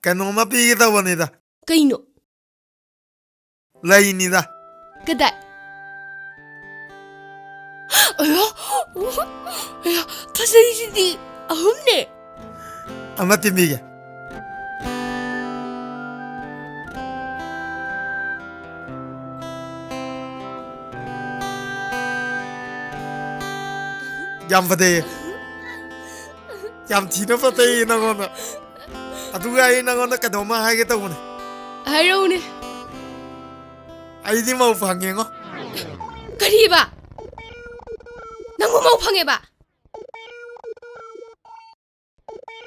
ꯀꯩꯅꯣꯝꯃ ꯄꯤꯒꯦ ꯇꯧꯕꯅꯤꯗ꯫ ꯀꯩꯅꯣ? ꯂꯩꯅꯤꯗ꯫ ꯀꯗꯥꯏ? ꯑꯌꯥ! ꯑꯌꯥ! ꯐꯖꯩꯁꯤꯗꯤ ꯑꯍꯨꯝꯅꯦ꯫ ꯑꯃ ꯇꯤꯟꯕꯤꯒꯦ꯫ ꯌꯥꯝ ꯐꯖꯩꯌꯦ꯫ ꯌꯥꯝ ꯊꯤꯅ ꯐꯖꯩꯌꯦ ꯅꯉꯣꯟꯗ꯫ ꯑꯗꯨꯒ ꯑꯩ ꯅꯉꯣꯟꯗ ꯀꯩꯅꯣꯝꯃ ꯍꯥꯏꯒꯦ ꯇꯧꯕꯅꯦ꯫ ꯍꯥꯏꯔꯛꯎꯅꯦ꯫ ꯑꯩꯗꯤ ꯃꯧ ꯐꯪꯉꯦꯉꯣ꯫ ꯀꯔꯤꯕ? ꯅꯪꯕꯨ ꯃꯧ ꯐꯪꯉꯦꯕ?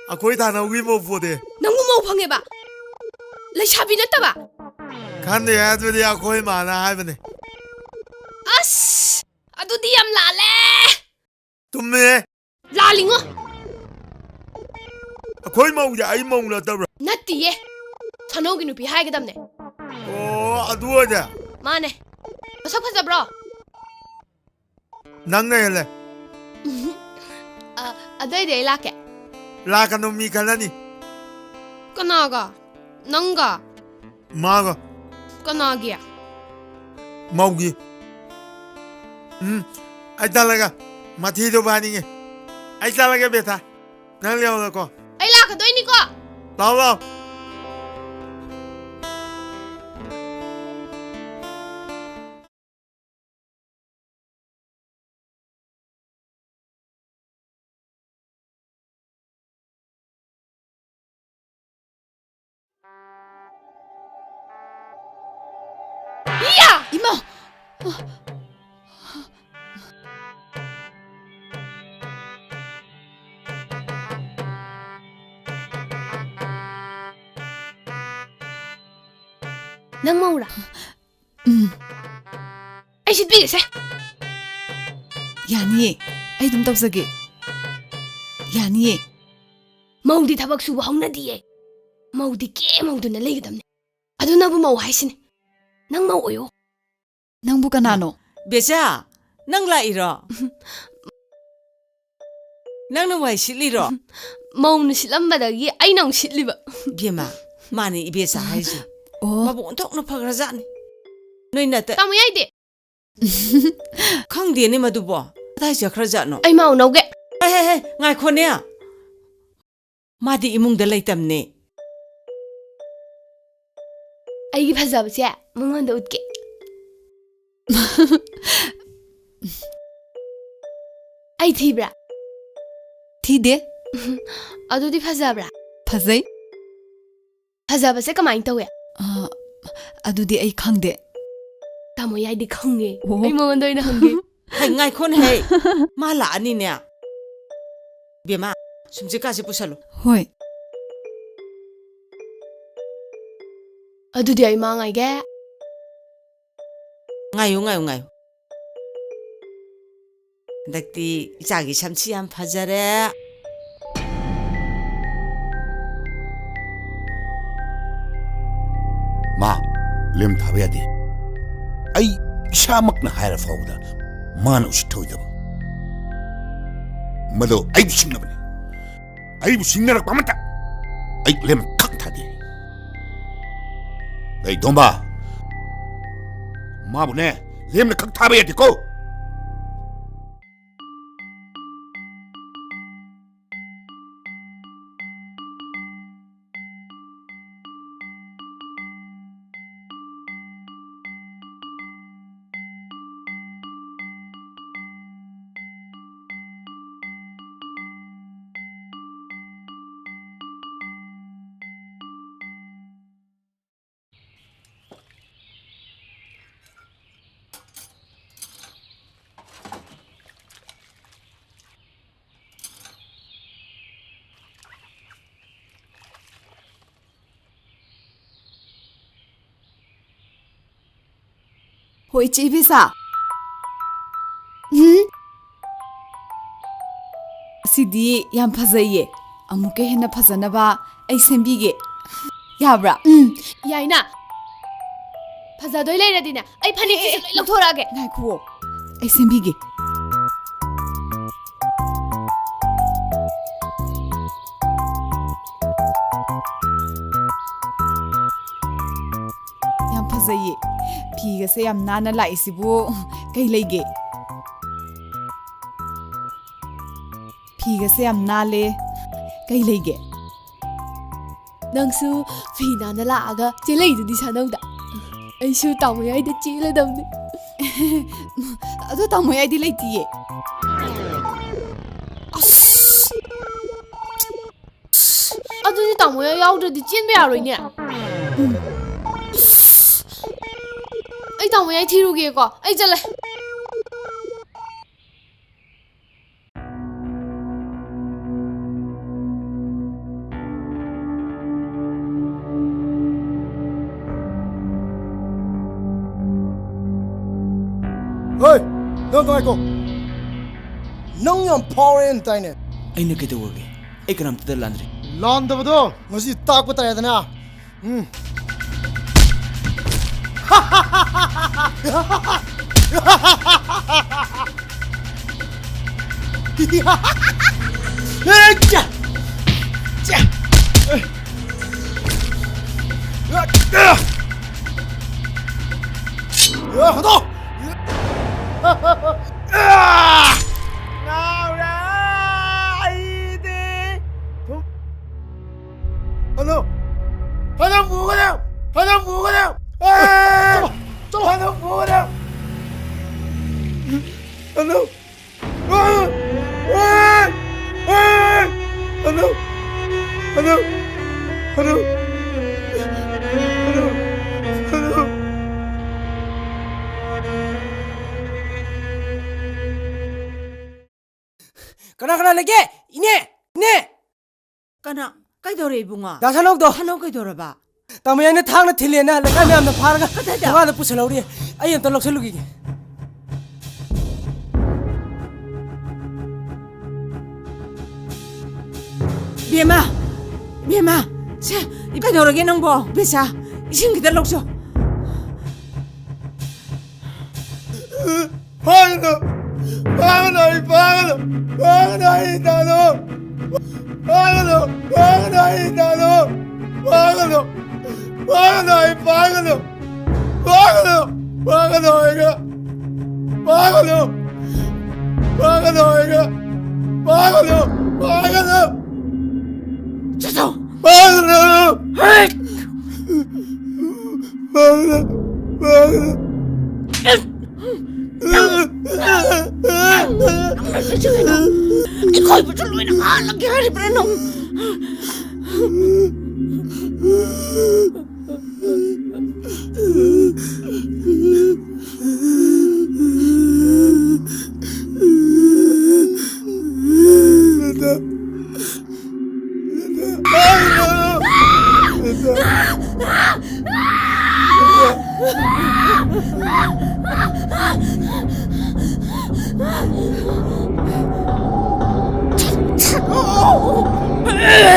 ꯑꯩꯈꯣꯏ ꯊꯥꯅꯧꯒꯤ ꯃꯧ ꯄꯣꯗꯦ꯫ ꯅꯪꯕꯨ ꯃꯧ ꯐꯪꯉꯦꯕ? ꯂꯩꯁꯥꯕꯤ ꯅꯠꯇꯕ? ꯈꯪꯗꯦ, ꯑꯗꯨꯗꯤ ꯑꯩꯈꯣꯏ ꯃꯥꯅ ꯍꯥꯏꯕꯅꯦ꯫ ꯑꯁ! ꯑꯗꯨꯗꯤ ꯌꯥꯝ ꯂꯥꯜꯂꯦ꯫ ꯆꯨꯝꯃꯦ꯫ ꯂꯥꯜꯂꯤꯉꯣ꯫ ꯑꯩꯈꯣꯏ ꯃꯧꯁꯦ ꯑꯩ ꯃꯧ ꯅꯠꯇꯕ꯭ꯔꯥ? ꯅꯠꯇꯤꯌꯦ꯫ ꯁꯥꯅꯧꯒꯤ ꯅꯨꯄꯤ ꯍꯥꯏꯒꯗꯕꯅꯦ꯫ ꯑꯣ, ꯑꯗꯨ ꯑꯣꯏꯔꯦ꯫ ꯃꯥꯅꯦ꯫ ꯃꯁꯛ ꯐꯖꯕ꯭ꯔꯣ? ꯅꯪꯅ ꯍꯦꯜꯂꯦ꯫ ꯑ, ꯑꯗꯨꯏꯗꯤ ꯑꯩ ꯂꯥꯛꯀꯦ꯫ ꯂꯥꯛꯀꯅꯨ, ꯃꯤ ꯈꯠꯅꯅꯤ꯫ ꯀꯅꯥꯒ? ꯅꯪꯒ? ꯃꯥꯒ꯫ ꯀꯅꯥꯒꯤ? ꯃꯧꯒꯤ꯫ ꯎꯝ, ꯑꯩ ꯆꯠꯂꯒ ꯃꯊꯤꯗꯣ ꯐꯥꯏꯅꯤꯡꯉꯦ꯫ ꯑꯩ ꯆꯠꯂꯒꯦ, ꯕꯦꯊꯥ꯫ ꯅꯪ ꯂꯩꯍꯧꯔꯣꯀꯣ꯫ ꯑꯩ ꯂꯥꯛꯀꯗꯣꯏꯅꯤꯀꯣ꯫ ꯂꯥꯛꯑꯣ, ꯂꯥꯛꯑꯣ꯫ ꯏꯌꯥ! ꯏꯃꯥ! ꯅꯪ ꯃꯧꯔꯥ? ꯎꯝ꯫ ꯑꯩ ꯁꯤꯠꯄꯤꯒꯦꯁꯦ꯫ ꯌꯥꯅꯤꯌꯦ, ꯑꯩ ꯑꯗꯨꯝ ꯇꯧꯖꯒꯦ꯫ ꯌꯥꯅꯤꯌꯦ꯫ ꯃꯧꯗꯤ ꯊꯕꯛ ꯁꯨꯕ ꯍꯧꯅꯗꯤꯌꯦ꯫ ꯃꯧꯗꯤ ꯀꯦ ꯃꯧꯗꯨꯅ ꯂꯩꯒꯗꯕꯅꯦ꯫ ꯑꯗꯨꯅꯕꯨ ꯃꯧ ꯍꯥꯏꯁꯤꯅꯦ꯫ ꯅꯪ ꯃꯧ ꯑꯣꯏꯌꯣ꯫ ꯅꯪꯕꯨ ꯀꯅꯥꯅꯣ? ꯕꯦꯆꯥ, ꯅꯪ ꯂꯥꯛꯏꯔꯣ? ꯅꯪꯅ ꯋꯥꯏ ꯁꯤꯠꯂꯤꯔꯣ? ꯃꯧꯅ ꯁꯤꯠꯂꯝꯕꯗꯒꯤ ꯑꯩꯅ ꯑꯃꯨꯛ ꯁꯤꯠꯂꯤꯕ꯫ ꯏꯕꯦꯝꯃ, ꯃꯥꯅꯤ ꯏꯕꯦꯆꯥ ꯍꯥꯏꯁꯦ꯫ ꯑꯣ꯫ ꯃꯕꯨꯛ ꯑꯣꯟꯊꯣꯛꯅ ꯐꯈ꯭ꯔꯖꯥꯠꯅꯤ꯫ ꯅꯣꯏ ꯅꯠꯇ- ꯇꯥꯃꯣ ꯌꯥꯏꯗꯤ꯫ ꯈꯪꯗꯦꯅꯦ ꯃꯗꯨꯕꯣ꯫ ꯀꯗꯥꯏ ꯆꯠꯈ꯭ꯔꯖꯥꯠꯅꯣ? ꯑꯩ ꯃꯥ ꯎꯅꯧꯒꯦ꯫ ꯍꯦ, ꯍꯦ, ꯍꯦ, ꯉꯥꯏꯈꯣꯅꯦ꯫ ꯃꯥꯗꯤ ꯏꯃꯨꯡꯗ ꯂꯩꯇꯝꯅꯦ꯫ ꯑꯩꯒꯤ ꯐꯖꯕꯁꯦ ꯃꯉꯣꯟꯗ ꯎꯠꯀꯦ꯫ ꯑꯩ ꯊꯤꯕ꯭ꯔꯥ? ꯊꯤꯗꯦ꯫ ꯑꯗꯨꯗꯤ ꯐꯖꯕ꯭ꯔꯥ? ꯐꯖꯩ꯫ ꯐꯖꯕꯁꯦ ꯀꯃꯥꯏꯅ ꯇꯧꯋꯦ? ꯑ, ꯑꯗꯨꯗꯤ ꯑꯩ ꯈꯪꯗꯦ꯫ ꯇꯥꯃꯣ ꯌꯥꯏꯗꯤ ꯈꯪꯉꯦ꯫ ꯑꯣ꯫ ꯑꯩ ꯃꯉꯣꯟꯗ ꯑꯣꯏꯅ ꯍꯪꯒꯦ꯫ ꯍꯩ, ꯉꯥꯏꯈꯣꯅꯦ, ꯍꯩ꯫ ꯃꯥ ꯂꯥꯛꯑꯅꯤꯅꯦ꯫ ꯕꯦꯝꯃ, ꯁꯨꯝꯆꯤꯀꯥꯁꯦ ꯄꯨꯁꯜꯂꯨ꯫ ꯍꯣꯏ꯫ ꯑꯗꯨꯗꯤ ꯑꯩ ꯃꯥ ꯉꯥꯏꯒꯦ꯫ ꯉꯥꯏꯌꯨ, ꯉꯥꯏꯌꯨ, ꯉꯥꯏꯌꯨ꯫ ꯍꯟꯗꯛꯇꯤ ꯏꯆꯥꯒꯤ ꯁꯝꯁꯤ ꯌꯥꯝ ꯐꯖꯔꯦ꯫ ꯃꯥ, ꯂꯦꯝ ꯊꯥꯕ ꯌꯥꯗꯦ꯫ ꯑꯩ ꯏꯁꯥꯃꯛꯅ ꯍꯥꯏꯔ ꯐꯥꯎꯕꯗ ꯃꯥꯅ ꯎꯁꯤꯠꯊꯑꯣꯏꯗꯕ꯫ ꯃꯗꯨ ꯑꯩꯕꯨ ꯁꯤꯡꯅꯕꯅꯤ꯫ ꯑꯩꯕꯨ ꯁꯤꯡꯅꯔꯛꯄ ꯑꯃꯠꯇ ꯑꯩ ꯂꯦꯝ ꯈꯛ ꯊꯥꯗꯦ꯫ ꯑꯩ ꯗꯣꯝꯕ, ꯃꯥꯕꯨꯅꯦ ꯂꯦꯝꯅ ꯈꯛ ꯊꯥꯕ ꯌꯥꯗꯦꯀꯣ꯫ ꯍꯣꯏ, ꯏꯆꯦ ꯏꯕꯦꯆꯥ꯫ ꯎꯝ? ꯗꯤ ꯌꯥꯝ ꯐꯖꯩꯌꯦ꯫ ꯑꯃꯨꯛꯀ ꯍꯦꯟꯅ ꯐꯖꯅꯕ ꯑꯩ ꯁꯦꯝꯕꯤꯒꯦ꯫ ꯌꯥꯕ꯭ꯔꯥ? ꯎꯝ, ꯌꯥꯏꯅ꯫ ꯐꯖꯗꯣꯏ ꯂꯩꯔꯗꯤꯅꯦ, ꯑꯩ ꯐꯅꯦꯛꯁꯤꯁꯨ ꯂꯣꯏ ꯂꯧꯊꯣꯔꯛꯑꯒꯦ꯫ ꯉꯥꯏꯈꯨꯑꯣ, ꯑꯩ ꯁꯦꯝꯕꯤꯒꯦ꯫ ꯌꯥꯝ ꯐꯖꯩꯌꯦ꯫ ꯐꯤꯒꯁꯦ ꯌꯥꯝ ꯅꯥꯟꯅ ꯂꯥꯛꯏꯁꯤꯕꯨ ꯀꯩ ꯂꯩꯒꯦ? ꯐꯤꯒꯁꯦ ꯌꯥꯝ ꯅꯥꯜꯂꯦ꯫ ꯀꯩ ꯂꯩꯒꯦ? ꯅꯪꯁꯨ ꯐꯤ ꯅꯥꯟꯅ ꯂꯥꯛꯑꯒ ꯆꯦꯜꯂꯛꯏꯗꯨꯗꯤ ꯁꯥꯅꯧꯗ꯫ ꯑꯩꯁꯨ ꯇꯥꯃꯣ ꯌꯥꯏꯗ ꯆꯦꯜꯂꯗꯕꯅꯤ꯫ ꯑꯗꯣ ꯇꯥꯃꯣ ꯌꯥꯏꯗꯤ ꯂꯩꯇꯤꯌꯦ꯫ ꯑꯁ! ꯑꯗꯨꯗꯤ ꯇꯥꯃꯣ ꯌꯥꯏ ꯌꯥꯎꯗ꯭ꯔꯗꯤ ꯆꯦꯟꯕ ꯌꯥꯔꯣꯏꯅꯦ꯫ ꯑꯁ! ꯑꯩ ꯇꯥꯃꯣ ꯌꯥꯏ ꯊꯤꯔꯨꯒꯦꯀꯣ꯫ ꯑꯩ ꯆꯠꯂꯦ꯫ ꯍꯣꯏ, ꯅꯪ ꯉꯥꯏꯈꯣ꯫ ꯅꯪ ꯌꯥꯝ ꯐꯥꯎꯔꯦꯅ ꯇꯥꯏꯅꯦ꯫ ꯑꯩꯅ ꯀꯩꯗꯧꯔꯒꯦ? ꯑꯩ ꯀꯅꯥꯝꯇꯗ ꯂꯥꯟꯗ꯭ꯔꯤ꯫ ꯂꯥꯟꯗꯕꯗꯣ ꯉꯁꯤ ꯇꯥꯛꯄ ꯇꯥꯔꯦꯗꯅ꯫ ꯎꯝ꯫ ꯉꯥꯎꯔꯦ ꯑꯩꯗꯤ꯫ ꯍꯜꯂꯣ! ꯍꯜꯂꯣ, ꯄꯨꯒꯅꯨ! ꯍꯜꯂꯣ, ꯄꯨꯒꯅꯨ! ꯑꯦ! ꯆꯠꯂꯣ! ꯆꯠꯂꯣ! ꯍꯜꯂꯣ, ꯄꯨꯒꯅꯨ! ꯍꯜꯂꯣ! ꯑꯦ! ꯑꯦ! ꯑꯦ! Hello! Hello! Hello! Hello! Hello! ꯀꯅꯥ ꯀꯅꯥ ꯂꯩꯒꯦ? ꯏꯅꯦ! ꯏꯅꯦ! ꯀꯅꯥ? ꯀꯩꯗꯧꯔꯦ ꯏꯕꯨꯡꯉꯣ? ꯗꯥ ꯁꯅꯧꯗꯣ! ꯁꯅꯧ ꯀꯩꯗꯧꯔꯕ? ꯇꯥꯃꯣ ꯌꯥꯏꯅ ꯊꯥꯡꯅ ꯊꯤꯜꯂꯦꯅ ꯂꯩꯀꯥꯏ ꯃꯌꯥꯝꯅ ꯐꯥꯔꯒ ꯀꯗꯥꯏꯗ? ꯊꯣꯡꯒꯥꯟꯗ ꯄꯨꯁꯜꯍꯧꯔꯤ꯫ ꯑꯩ ꯑꯝꯇ ꯂꯧꯁꯜꯂꯨꯈꯤꯒꯦ꯫ ꯏꯕꯦꯝꯃ, ꯏꯕꯦꯝꯃ, ꯁꯦ, ꯀꯩꯗꯧꯔꯒꯦ ꯅꯪꯕꯣ? ꯕꯦꯁꯥ, ꯏꯁꯤꯡ ꯈꯤꯇ ꯂꯧꯆꯣ꯫ ꯐꯥꯒꯅꯨ! ꯐꯥꯒꯅꯨ! ꯑꯩ ꯐꯥꯒꯅꯨ! ꯐꯥꯒꯅꯨ! ꯑꯩ ꯇꯥꯅꯨ! ꯐꯥꯒꯅꯨ! ꯐꯥꯒꯅꯨ! ꯑꯩ ꯇꯥꯅꯨ! ꯐꯥꯒꯅꯨ! ꯐꯥꯒꯅꯨ! ꯑꯩ ꯐꯥꯒꯅꯨ! ꯐꯥꯒꯅꯨ! ꯐꯥꯒꯅꯨ ꯑꯩꯒ! ꯐꯥꯒꯅꯨ! ꯐꯥꯒꯅꯨ ꯑꯩꯒ! ꯐꯥꯒꯅꯨ! ꯐꯥꯒꯅꯨ! ꯆꯠꯊꯣ! ꯐꯥꯒꯅꯨ! ꯍꯦꯛ! ꯐꯥꯒꯅꯨ! ꯐꯥꯒꯅꯨ! ꯑꯩꯈꯣꯏꯕꯨꯁꯨ ꯂꯣꯏꯅ ꯍꯥꯠꯂꯒꯦ ꯍꯥꯏꯔꯤꯕ꯭ꯔꯥ ꯅꯪ?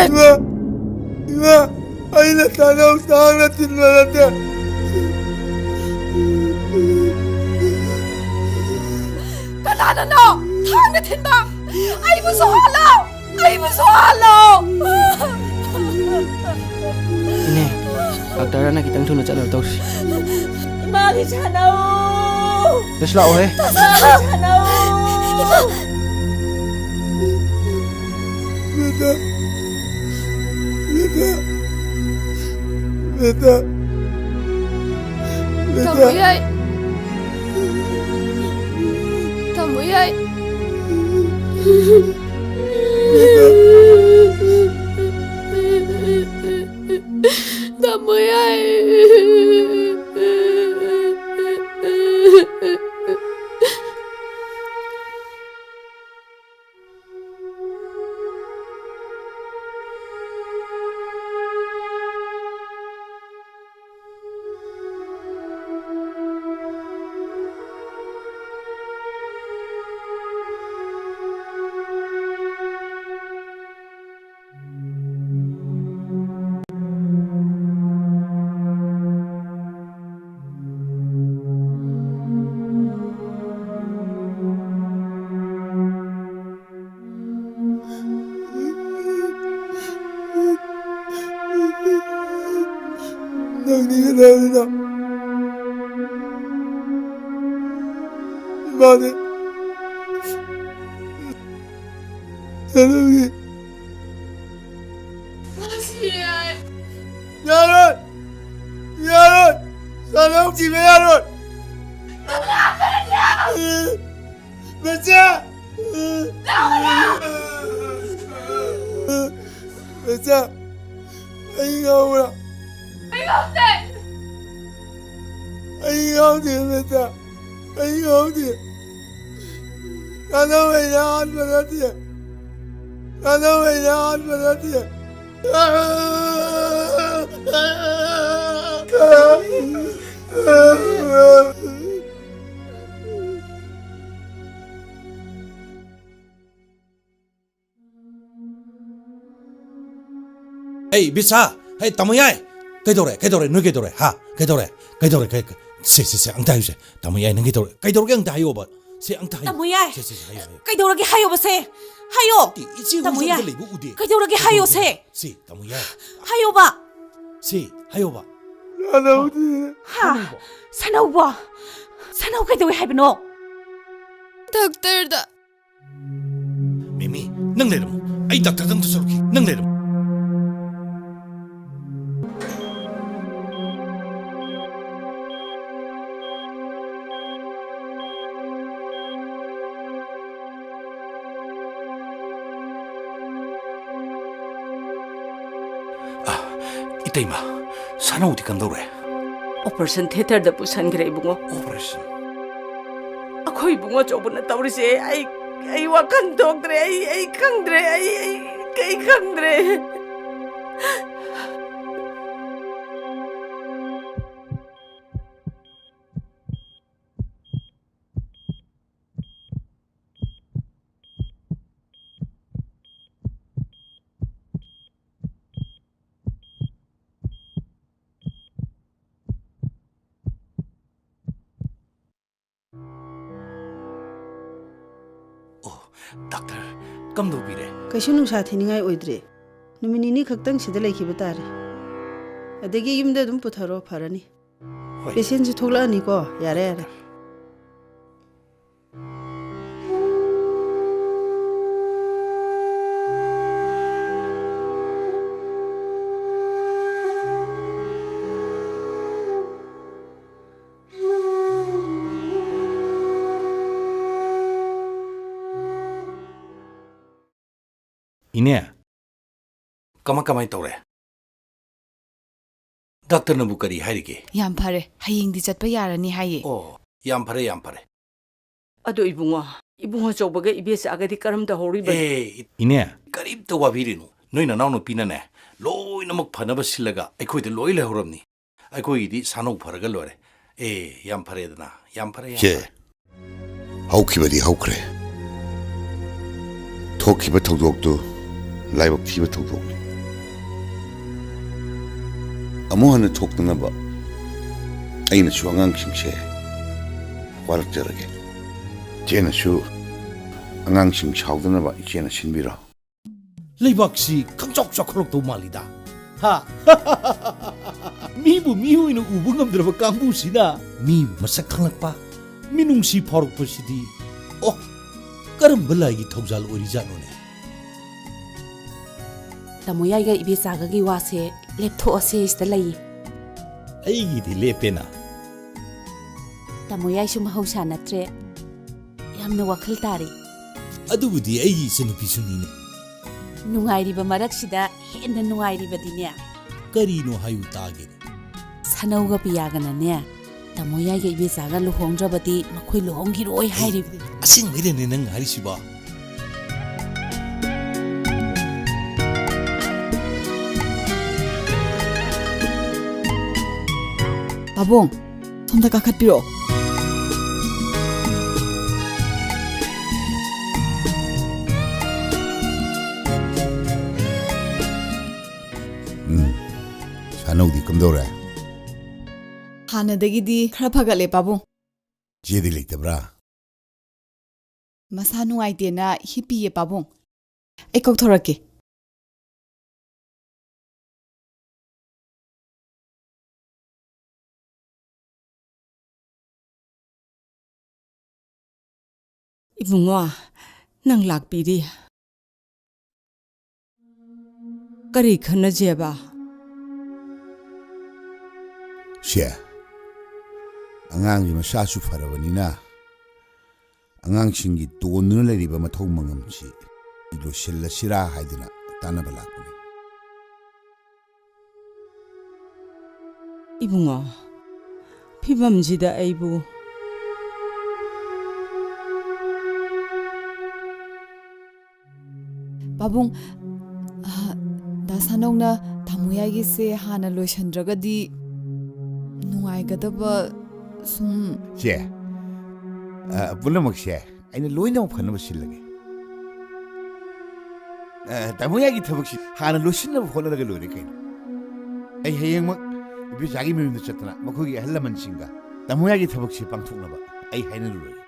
ꯏꯃꯥ! ꯏꯃꯥ! ꯑꯩꯅ ꯇꯥꯅꯧ ꯇꯥꯡꯅ ꯊꯤꯟꯕ ꯅꯠꯇꯦ꯫ ꯀꯅꯥꯅꯅꯣ ꯊꯥꯡꯅ ꯊꯤꯟꯕ? ꯑꯩꯕꯨꯁꯨ ꯍꯥꯠꯂꯣ! ꯑꯩꯕꯨꯁꯨ ꯍꯥꯠꯂꯣ! ꯏꯅꯦ, ꯗꯥꯛꯇꯔ ꯑꯅ ꯈꯤꯇꯪ ꯊꯨꯅ ꯆꯠꯅꯕ ꯇꯧꯁꯤ꯫ ꯏꯃꯥꯒꯤ ꯁꯥꯟꯅꯧ! ꯀꯩꯁꯨ ꯂꯥꯛꯑꯣꯍꯦ꯫ ꯏꯃꯥꯒꯤ ꯁꯥꯟꯅꯧ! ꯕꯦꯇꯥ, ꯕꯦꯇꯥ, ꯕꯦꯇꯥ, ꯕꯦꯇꯥ꯫ ꯇꯥꯃꯣ ꯌꯥꯏ꯫ ꯇꯥꯃꯣ ꯌꯥꯏ꯫ ꯇꯥꯃꯣ ꯌꯥꯏ꯫ ꯅꯪꯗꯤ ꯀꯩꯗꯧꯔꯤꯅꯣ? ꯏꯃꯥꯗꯤ ꯀꯩꯗꯧꯔꯤ? ꯌꯥꯔꯣꯏ! ꯌꯥꯔꯣꯏ! ꯁꯥꯅꯧ ꯊꯤꯕ ꯌꯥꯔꯣꯏ! ꯃꯆꯥ! ꯃꯆꯥ! ꯑꯩ ꯉꯥꯎꯕ꯭ꯔꯥ? ꯑꯩ ꯉꯥꯎꯗꯦ! ꯑꯩ ꯉꯥꯎꯗꯦ, ꯃꯆꯥ! ꯑꯩ ꯉꯥꯎꯗꯦ! ꯁꯥꯅꯧ ꯑꯩꯅ ꯍꯥꯠꯄ ꯅꯠꯇꯦ! ꯁꯥꯅꯧ ꯑꯩꯅ ꯍꯥꯠꯄ ꯅꯠꯇꯦ! ꯑꯩ ꯕꯤꯁꯥ! ꯍꯩ, ꯇꯥꯃꯣ ꯌꯥꯏ! ꯀꯩꯗꯧꯔꯦ? ꯀꯩꯗꯧꯔꯦ? ꯅꯣꯏ ꯀꯩꯗꯧꯔꯦ? ꯍꯥ? ꯀꯩꯗꯧꯔꯦ? ꯀꯩꯗꯧꯔꯦ? ꯀꯩ-, ꯀꯩ-, ꯁꯦ, ꯁꯦ, ꯁꯦ, ꯑꯝꯇ ꯍꯥꯏꯌꯨꯁꯦ꯫ ꯇꯥꯃꯣ ꯌꯥꯏ, ꯅꯪ ꯀꯩꯗꯧꯔꯦ? ꯀꯩꯗꯧꯔꯒꯦ ꯑꯝꯇ ꯍꯥꯏꯌꯣꯕ꯫ ꯁꯦ, ꯑꯝꯇ ꯍꯥꯏꯌꯨ꯫ ꯇꯥꯃꯣ ꯌꯥꯏ! ꯁꯦ, ꯁꯦ, ꯁꯦ, ꯍꯥꯏꯌꯨ, ꯍꯥꯏꯌꯨ꯫ ꯀꯩꯗꯧꯔꯒꯦ ꯍꯥꯏꯌꯣꯕ ꯁꯦ? ꯍꯥꯏꯌꯣ! ꯏꯆꯦ ꯇꯥꯃꯣ ꯍꯣꯏꯁꯦ ꯌꯥꯏ! ꯑꯝꯇ ꯂꯩꯕ ꯎꯗꯦ꯫ ꯀꯩꯗꯧꯔꯒꯦ ꯍꯥꯏꯌꯣ ꯁꯦ? ꯀꯩꯗꯧꯔꯒꯦ? ꯁꯦ, ꯇꯥꯃꯣ ꯌꯥꯏ꯫ ꯍꯥꯏꯌꯣꯕ! ꯁꯦ, ꯍꯥꯏꯌꯣꯕ꯫ ꯍꯥ? ꯁꯅꯧꯕ! ꯁꯅꯧ ꯀꯩꯗꯧꯋꯦ ꯍꯥꯏꯕꯅꯣ? ꯗꯥꯛꯇꯔꯗ꯫ ꯃꯤꯃꯤ, ꯅꯪ ꯂꯩꯔꯝꯃꯨ꯫ ꯑꯩ ꯗꯥꯛꯇꯔꯗ ꯑꯝꯇ ꯆꯠꯂꯨꯈꯤ꯫ ꯅꯪ ꯂꯩꯔꯝꯃꯨ꯫ ꯑ, ꯏꯇꯩꯃ, ꯁꯥꯅꯧꯗꯤ ꯀꯝꯗꯧꯔꯦ? ꯑꯣꯄꯔꯦꯁꯟ ꯊꯤꯌꯦꯇꯔꯗ ꯄꯨꯁꯟꯈ꯭ꯔꯦ, ꯏꯕꯨꯡꯉꯣ꯫ ꯑꯣꯄꯔꯦꯁꯟ? ꯑꯩꯈꯣꯏ ꯏꯕꯨꯡꯉꯣ ꯑꯆꯧꯕꯅ ꯇꯧꯔꯤꯁꯦ, ꯑꯩ, ꯑꯩ ꯋꯥꯈꯜ ꯊꯣꯛꯇ꯭ꯔꯦ, ꯑꯩ, ꯑꯩ ꯈꯪꯗ꯭ꯔꯦ, ꯑꯩ, ꯑꯩ, ꯑꯩ ꯈꯪꯗ꯭ꯔꯦ꯫ ꯑꯣ, ꯗꯥꯛꯇꯔ, ꯀꯝꯗꯧꯕꯤꯔꯦ? ꯀꯩꯁꯨ ꯅꯨꯡꯁꯥ ꯊꯤꯅꯤꯡꯉꯥꯏ ꯑꯣꯏꯗ꯭ꯔꯦ꯫ ꯅꯨꯃꯤꯠ ꯅꯤꯅꯤ ꯈꯛꯇꯪ ꯁꯤꯗ ꯂꯩꯈꯤꯕ ꯇꯥꯔꯦ꯫ ꯑꯗꯒꯤ ꯌꯨꯝꯗ ꯑꯗꯨꯝ ꯄꯨꯊꯔꯣ, ꯐꯔꯅꯤ꯫ ꯍꯣꯏ꯫ ꯄꯦꯁꯦꯟꯁꯨ ꯊꯣꯛꯂꯛꯑꯅꯤꯀꯣ, ꯌꯥꯔꯦ, ꯌꯥꯔꯦ꯫ ꯏꯅꯦ꯫ ꯀꯃꯥꯏ, ꯀꯃꯥꯏ ꯇꯧꯔꯦ? ꯗꯥꯛꯇꯔꯅꯕꯨ ꯀꯔꯤ ꯍꯥꯏꯔꯤꯒꯦ? ꯌꯥꯝ ꯐꯔꯦ꯫ ꯍꯌꯦꯡꯗꯤ ꯆꯠꯄ ꯌꯥꯔꯅꯤ ꯍꯥꯏꯌꯦ꯫ ꯑꯣ, ꯌꯥꯝ ꯐꯔꯦ, ꯌꯥꯝ ꯐꯔꯦ꯫ ꯑꯗꯣ ꯏꯕꯨꯡꯉꯣ, ꯏꯕꯨꯡꯉꯣ ꯑꯆꯧꯕꯒꯗꯤ ꯀꯔꯝ ꯇꯧꯍꯧꯔꯤꯕꯅꯣ? ꯑꯦ, ꯏ-, ꯏꯅꯦ꯫ ꯀꯔꯤꯝꯇ ꯋꯥꯕꯤꯔꯨꯅꯨ꯫ ꯅꯣꯏ ꯅꯅꯥꯎꯅꯨꯄꯤꯅꯅꯦ, ꯂꯣꯏꯅꯃꯛ ꯐꯅꯕ ꯁꯤꯜꯂꯒ ꯑꯩꯈꯣꯏꯗ ꯂꯣꯏ ꯂꯩꯍꯧꯔꯕꯅꯤ꯫ ꯑꯩꯈꯣꯏꯒꯤꯗꯤ ꯁꯥꯟꯅꯧ ꯐꯔꯒ ꯂꯣꯏꯔꯦ꯫ ꯑꯦ, ꯌꯥꯝ ꯐꯔꯦꯗꯅ, ꯌꯥꯝ ꯐꯔꯦ, ꯌꯥꯝ ꯐꯔꯦ꯫ ꯍꯧꯈꯤꯕꯗꯤ ꯍꯧꯈ꯭ꯔꯦ꯫ ꯊꯣꯛꯈꯤꯕ ꯊꯧꯗꯣꯛꯇꯨ ꯂꯥꯏꯕꯛ ꯊꯤꯕ ꯊꯧꯗꯣꯛꯅꯤ꯫ ꯑꯃꯨꯛ ꯍꯟꯅ ꯊꯣꯛꯇꯅꯕ ꯑꯩꯅꯁꯨ ꯑꯉꯥꯡꯁꯤꯡꯁꯦ ꯋꯥꯔꯛꯆꯔꯒꯦ꯫ ꯏꯆꯦꯅꯁꯨ ꯑꯉꯥꯡꯁꯤꯡ ꯁꯥꯎꯗꯅꯕ ꯏꯆꯦꯅ ꯁꯤꯟꯕꯤꯔꯣ꯫ ꯂꯩꯕꯥꯛꯁꯤ ꯈꯪꯆꯥꯎ ꯆꯥꯎꯈꯠꯂꯛꯇꯧ ꯃꯥꯜꯂꯤꯗ꯫ ꯍꯥ? ꯃꯤꯕꯨ ꯃꯤ ꯑꯣꯏꯅ ꯎꯕ ꯉꯝꯗ꯭ꯔꯕ ꯀꯥꯡꯕꯨꯁꯤꯅ ꯃꯤ ꯃꯁꯛ ꯈꯪꯂꯛꯄ, ꯃꯤꯅꯨꯡꯁꯤ ꯐꯥꯎꯔꯛꯄꯁꯤꯗꯤ, ꯑꯣ, ꯀꯔꯝꯕ ꯂꯥꯏꯒꯤ ꯊꯧꯖꯥꯜ ꯑꯣꯏꯔꯤꯖꯥꯠꯅꯣꯅꯦ? ꯇꯥꯃꯣ ꯌꯥꯏꯒ ꯏꯕꯦꯆꯥꯒꯒꯤ ꯋꯥꯁꯦ ꯂꯦꯞꯊꯣꯛꯑꯁꯦ ꯁꯤꯗ ꯂꯩꯌꯦ꯫ ꯑꯩꯒꯤꯗꯤ ꯂꯦꯞꯄꯦꯅ꯫ ꯇꯥꯃꯣ ꯌꯥꯏꯁꯨ ꯃꯍꯧꯁꯥ ꯅꯠꯇ꯭ꯔꯦ꯫ ꯌꯥꯝꯅ ꯋꯥꯈꯜ ꯇꯥꯔꯤ꯫ ꯑꯗꯨꯕꯨꯗꯤ ꯑꯩꯒꯤ ꯏꯆꯟꯅꯨꯄꯤꯁꯨꯅꯤꯅꯦ꯫ ꯅꯨꯡꯉꯥꯏꯔꯤꯕ ꯃꯔꯛꯁꯤꯗ ꯍꯦꯟꯅ ꯅꯨꯡꯉꯥꯏꯔꯤꯕꯗꯤꯅꯦ꯫ ꯀꯔꯤꯅꯣ ꯍꯥꯏꯌꯨ ꯇꯥꯒꯦꯅꯦ꯫ ꯁꯅꯧꯒ ꯄꯤꯌꯥꯒꯅꯅꯦ, ꯇꯥꯃꯣ ꯌꯥꯏꯒ ꯏꯕꯦꯆꯥꯒ ꯂꯨꯍꯣꯡꯗ꯭ꯔꯕꯗꯤ ꯃꯈꯣꯏ ꯂꯨꯍꯣꯡꯈꯤꯔꯣꯏ ꯍꯥꯏꯔꯤꯕ꯫ ꯑꯁꯦꯡꯕꯩꯔꯅꯦ ꯅꯪ ꯍꯥꯏꯔꯤꯁꯤꯕꯣ? ꯄꯥꯕꯨꯡ, ꯁꯣꯝꯗ ꯀꯥꯈꯠꯄꯤꯔꯛꯑꯣ꯫ ꯎꯝ, ꯁꯥꯅꯧꯗꯤ ꯀꯝꯗꯧꯔꯦ? ꯍꯥꯟꯅꯗꯒꯤꯗꯤ ꯈꯔ ꯐꯒꯠꯂꯦ, ꯄꯥꯕꯨꯡ꯫ ꯆꯦꯗꯤ ꯂꯩꯇꯕ꯭ꯔꯥ? ꯃꯁꯥ ꯅꯨꯡꯉꯥꯏꯇꯦꯅ ꯍꯤꯞꯄꯤꯌꯦ, ꯄꯥꯕꯨꯡ꯫ ꯑꯩ ꯀꯧꯊꯣꯔꯛꯀꯦ꯫ ꯏꯕꯨꯡꯉꯣ, ꯅꯪ ꯂꯥꯛꯄꯤꯔꯤ꯫ ꯀꯔꯤ ꯈꯟꯅꯖꯦꯕ? ꯁꯦ, ꯑꯉꯥꯡꯁꯤ ꯃꯁꯥꯁꯨ ꯐꯔꯕꯅꯤꯅ, ꯑꯉꯥꯡꯁꯤꯡꯒꯤ ꯇꯣꯟꯗꯨꯅ ꯂꯩꯔꯤꯕ ꯃꯊꯧ ꯃꯉꯝꯁꯤ ꯂꯣꯏꯁꯤꯜꯂꯁꯤꯔꯥ ꯍꯥꯏꯗꯨꯅ ꯇꯥꯟꯅꯕ ꯂꯥꯛꯄꯅꯤ꯫ ꯏꯕꯨꯡꯉꯣ, ꯐꯤꯕꯝꯁꯤꯗ ꯑꯩꯕꯨ꯫ ꯄꯥꯕꯨꯡ, ꯑ, ꯗꯥ ꯁꯥꯅꯧꯅ ꯇꯥꯃꯣ ꯌꯥꯏꯒꯤꯁꯦ ꯍꯥꯟꯅ ꯂꯣꯏꯁꯟꯗ꯭ꯔꯒꯗꯤ ꯅꯨꯡꯉꯥꯏꯒꯗꯕ ꯁꯨꯝ꯫ ꯆꯦ, ꯑ, ꯄꯨꯝꯅꯃꯛꯁꯦ ꯑꯩꯅ ꯂꯣꯏꯅꯃꯛ ꯐꯅꯕ ꯁꯤꯜꯂꯒꯦ꯫ ꯑ, ꯇꯥꯃꯣ ꯌꯥꯏꯒꯤ ꯊꯕꯛꯁꯤ ꯍꯥꯟꯅ ꯂꯣꯏꯁꯤꯟꯅꯕ ꯍꯣꯠꯅꯔꯒ ꯂꯣꯏꯔꯦ ꯀꯩꯅꯣ꯫ ꯑꯩ ꯍꯌꯦꯡꯃꯛ ꯏꯕꯦꯆꯥꯒꯤ ꯃꯌꯨꯝꯗ ꯆꯠꯇꯅ ꯃꯈꯣꯏꯒꯤ ꯑꯍꯜ ꯂꯃꯟꯁꯤꯡꯒ ꯇꯥꯃꯣ ꯌꯥꯏꯒꯤ ꯊꯕꯛꯁꯤ ꯄꯥꯡꯊꯣꯛꯅꯕ ꯑꯩ ꯍꯥꯏꯅꯔꯨꯔꯒꯦ꯫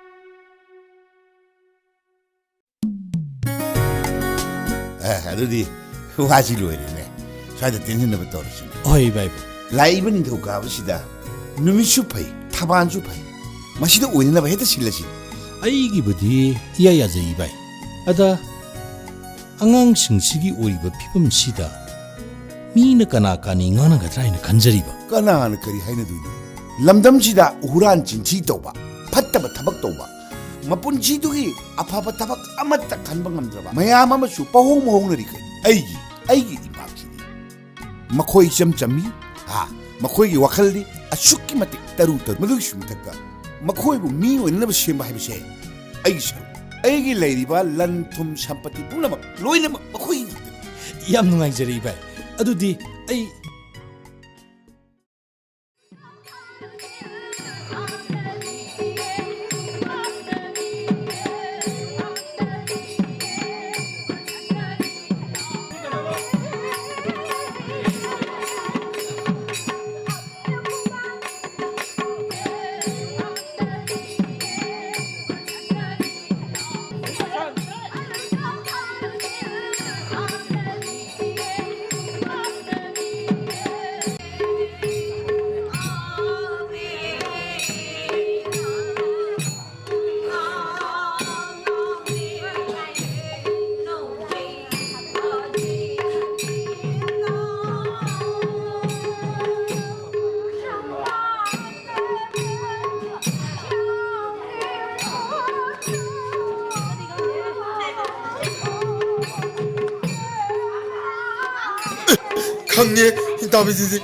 ꯑꯦ, ꯑꯗꯨꯗꯤ ꯋꯥꯁꯤ ꯂꯣꯏꯔꯦꯅꯦ꯫ ꯁ꯭ꯋꯥꯏꯗ ꯇꯦꯟꯁꯤꯟꯅꯕ ꯇꯧꯔꯁꯤꯅꯦ꯫ ꯍꯣꯏ, ꯏꯕꯥꯏꯕꯨ꯫ ꯂꯥꯛꯏꯕ ꯅꯤꯡꯊꯧꯀꯥꯕꯁꯤꯗ ꯅꯨꯃꯤꯠꯁꯨ ꯐꯩ, ꯊꯕꯥꯟꯁꯨ ꯐꯩ꯫ ꯃꯁꯤꯗ ꯑꯣꯏꯅꯅꯕ ꯍꯦꯛꯇ ꯁꯤꯜꯂꯁꯤ꯫ ꯑꯩꯒꯤꯕꯨꯗꯤ ꯏꯌꯥ ꯌꯥꯖꯩ, ꯏꯕꯥꯏ꯫ ꯑꯗ ꯑꯉꯥꯡꯁꯤꯡꯁꯤꯒꯤ ꯑꯣꯏꯔꯤꯕ ꯐꯤꯕꯝꯁꯤꯗ ꯃꯤꯅ ꯀꯅꯥ ꯀꯥꯅꯤ ꯉꯥꯡꯅꯒꯗ꯭ꯔꯥ ꯍꯥꯏꯅ ꯈꯟꯖꯔꯤꯕ꯫ ꯀꯅꯥꯅ ꯀꯔꯤ ꯍꯥꯏꯅꯗꯣꯏꯅꯣ? ꯂꯝꯗꯝꯁꯤꯗ ꯍꯨꯔꯥꯟ ꯆꯤꯟꯊꯤ ꯇꯧꯕ, ꯐꯠꯇꯕ ꯊꯕꯛ ꯇꯧꯕ, ꯃꯄꯨꯟꯁꯤꯗꯨꯒꯤ ꯑꯐꯕ ꯊꯕꯛ ꯑꯃꯠꯇ ꯈꯟꯕ ꯉꯝꯗ꯭ꯔꯕ ꯃꯌꯥꯝ ꯑꯃꯁꯨ ꯄꯍꯣꯡ ꯃꯍꯣꯡꯅꯔꯤ ꯀꯩꯅꯣ꯫ ꯑꯩꯒꯤ, ꯑꯩꯒꯤ ꯏꯝꯐꯥꯜꯁꯤꯗꯤ ꯃꯈꯣꯏ ꯏꯆꯝ ꯆꯝꯃꯤ꯫ ꯍꯥ, ꯃꯈꯣꯏꯒꯤ ꯋꯥꯈꯜꯗꯤ ꯑꯁꯨꯛꯀꯤ ꯃꯇꯤꯛ ꯇꯔꯨ ꯇꯔꯨ꯫ ꯃꯗꯨꯒꯤꯁꯨ ꯃꯊꯛꯇ ꯃꯈꯣꯏꯕꯨ ꯃꯤ ꯑꯣꯏꯅꯅꯕ ꯁꯦꯝꯕ ꯍꯥꯏꯕꯁꯦ ꯑꯩꯒꯤ ꯁꯔꯨꯛ, ꯑꯩꯒꯤ ꯂꯩꯔꯤꯕ ꯂꯟ ꯊꯨꯝ ꯁꯝꯄꯇꯤ ꯄꯨꯝꯅꯃꯛ ꯂꯣꯏꯅꯃꯛ ꯃꯈꯣꯏꯒꯤ ꯉꯥꯛꯇꯅꯤ꯫ ꯌꯥꯝ ꯅꯨꯡꯉꯥꯏꯖꯔꯦ, ꯏꯕꯥꯏ꯫ ꯑꯗꯨꯗꯤ ꯑꯩ ꯐꯪꯅꯤ ꯏꯇꯥꯎꯕꯤꯁꯤꯗꯤ꯫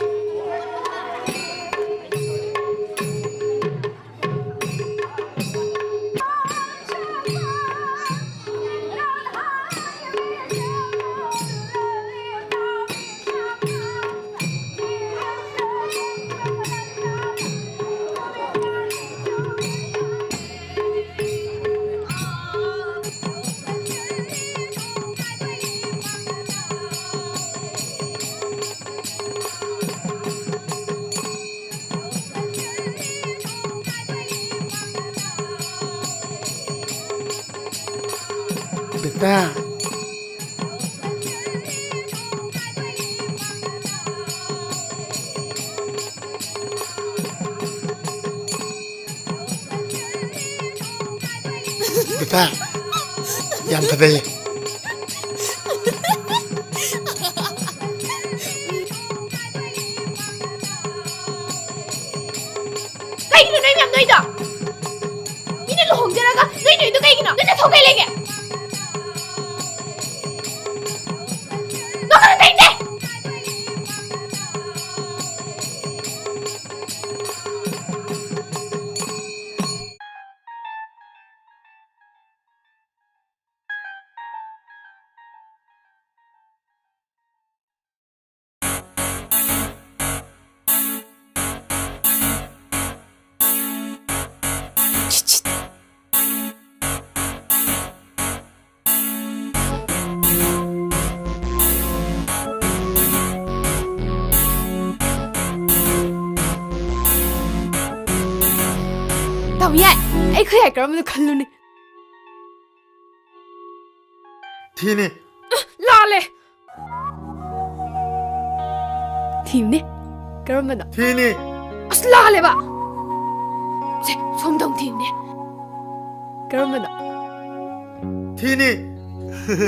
ꯕꯦꯇꯥ꯫ ꯕꯦꯇꯥ, ꯌꯥꯝ ꯐꯖꯩꯌꯦ꯫ ꯀꯩꯒꯤꯅꯣ ꯅꯣꯏ ꯃꯌꯥꯝ ꯅꯣꯏꯗꯣ? ꯃꯤꯅ ꯂꯨꯍꯣꯡꯖꯔꯒ ꯅꯣꯏ ꯅꯣꯏꯗꯣ ꯀꯩꯒꯤꯅꯣ? ꯅꯣꯏ ꯅꯊꯧ ꯀꯩ ꯂꯩꯒꯦ? ꯅꯣꯛꯀꯅꯨ, ꯇꯥꯅꯤꯡꯗꯦ! ꯇꯥꯃꯣꯌꯥꯏ, ꯑꯩ ꯈꯨꯌꯥꯏ ꯀꯔꯝꯕꯅꯣ ꯈꯜꯂꯨꯅꯦ꯫ ꯊꯤꯅꯤ꯫ ꯂꯥꯜꯂꯦ꯫ ꯊꯤꯕꯅꯦ꯫ ꯀꯔꯝꯕꯅꯣ? ꯊꯤꯅꯤ꯫ ꯑꯁ, ꯂꯥꯜꯂꯦꯕ꯫ ꯁꯦ, ꯁꯣꯝꯗ ꯑꯃꯨꯛ ꯊꯤꯕꯅꯦ꯫ ꯀꯔꯝꯕꯅꯣ? ꯊꯤꯅꯤ꯫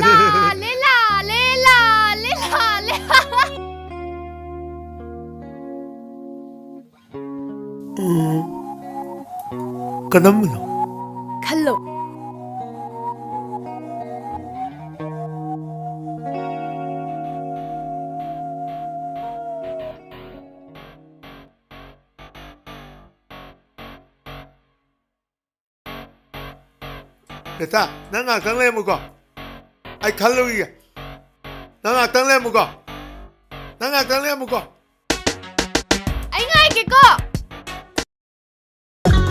ꯂꯥꯜꯂꯦ, ꯂꯥꯜꯂꯦ, ꯂꯥꯜꯂꯦ, ꯂꯥꯜꯂꯦ꯫ ꯎꯝ, ꯀꯔꯝꯕꯅꯣ? ꯈꯜꯂꯣ꯫ ꯔꯤꯇꯥ, ꯅꯪ ꯉꯥꯛꯇꯪ ꯂꯩꯔꯝꯃꯨꯀꯣ꯫ ꯑꯩ ꯈꯜꯂꯨꯈꯤꯒꯦ꯫ ꯅꯪ ꯉꯥꯛꯇꯪ ꯂꯩꯔꯝꯃꯨꯀꯣ꯫ ꯅꯪ ꯉꯥꯛꯇꯪ ꯂꯩꯔꯝꯃꯨꯀꯣ꯫ ꯑꯩ ꯉꯥꯏꯒꯦꯀꯣ꯫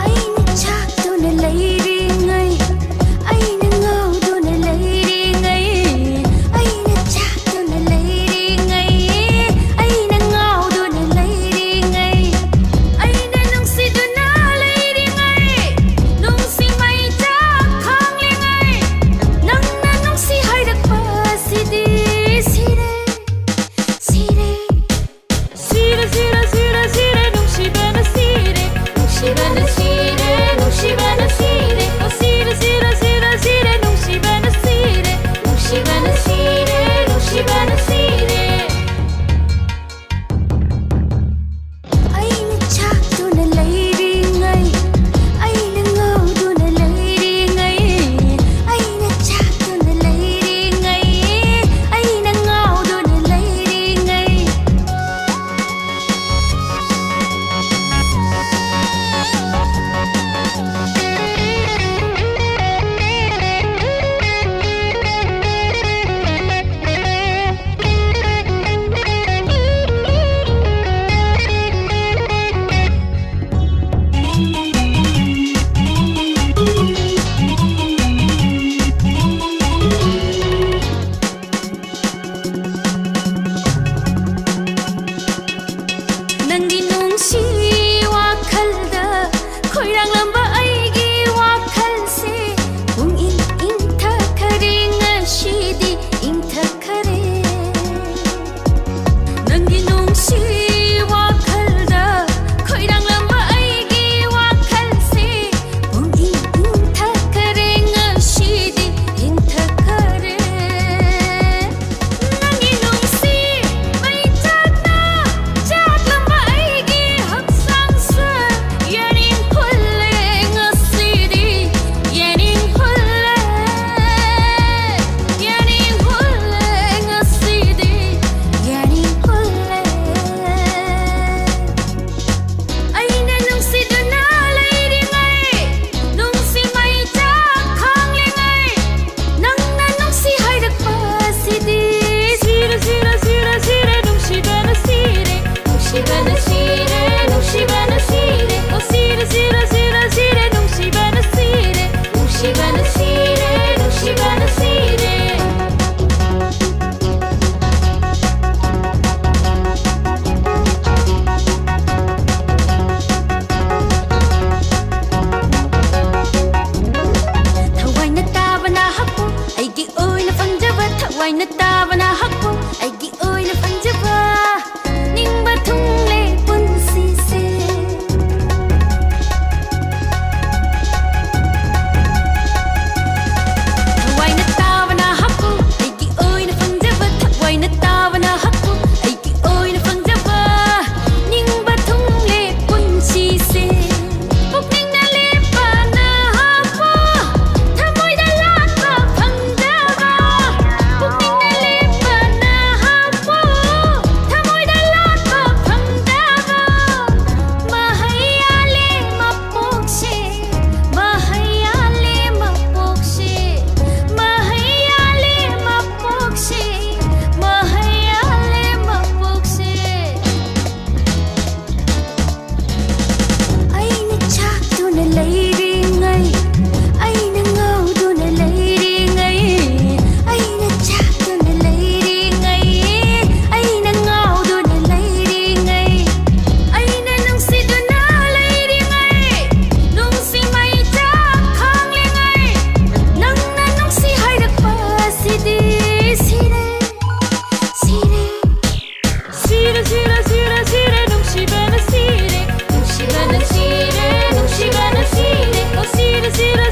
ꯑꯩꯅ ꯆꯥꯛꯇꯨꯅ ꯂꯩꯔꯤꯉꯩ, ꯑꯩꯅ ꯉꯥꯎꯗꯨꯅ ꯂꯩꯔꯤꯉꯩ, ꯑꯩꯅ ꯆꯥꯛꯇꯨꯅ ꯂꯩꯔꯤꯉꯩ, ꯑꯩꯅ ꯉꯥꯎꯗꯨꯅ ꯂꯩꯔꯤꯉꯩ, ꯑꯩꯅ ꯅꯨꯡꯁꯤꯗꯨꯅ ꯂꯩꯔꯤꯉꯩ, ꯅꯨꯡꯁꯤ ꯃꯩ ꯆꯥꯛ ꯈꯥꯡꯂꯤꯉꯩ, ꯅꯪꯅ ꯅꯨꯡꯁꯤ ꯍꯥꯏꯔꯛꯄꯁꯤꯗꯤ ꯁꯤꯔꯦ, ꯁꯤꯔꯦ꯫ ꯁꯤꯔꯦ, ꯁꯤꯔꯦ, ꯁꯤꯔꯦ, ꯁꯤꯔꯦ, ꯅꯨꯡꯁꯤꯕꯅ ꯁꯤꯔꯦ, ꯁꯤꯔꯦ, ꯁꯤꯔꯦ, ꯅꯨꯡꯁꯤꯕꯅ ꯁꯤꯔꯦ, ꯅꯨꯡꯁꯤꯕꯅ ꯁꯤꯔꯦ, ꯅꯨꯡꯁꯤꯕꯅ ꯁꯤꯔꯦ, ꯑꯣ, ꯁꯤꯔꯦ, ꯁꯤꯔꯦ,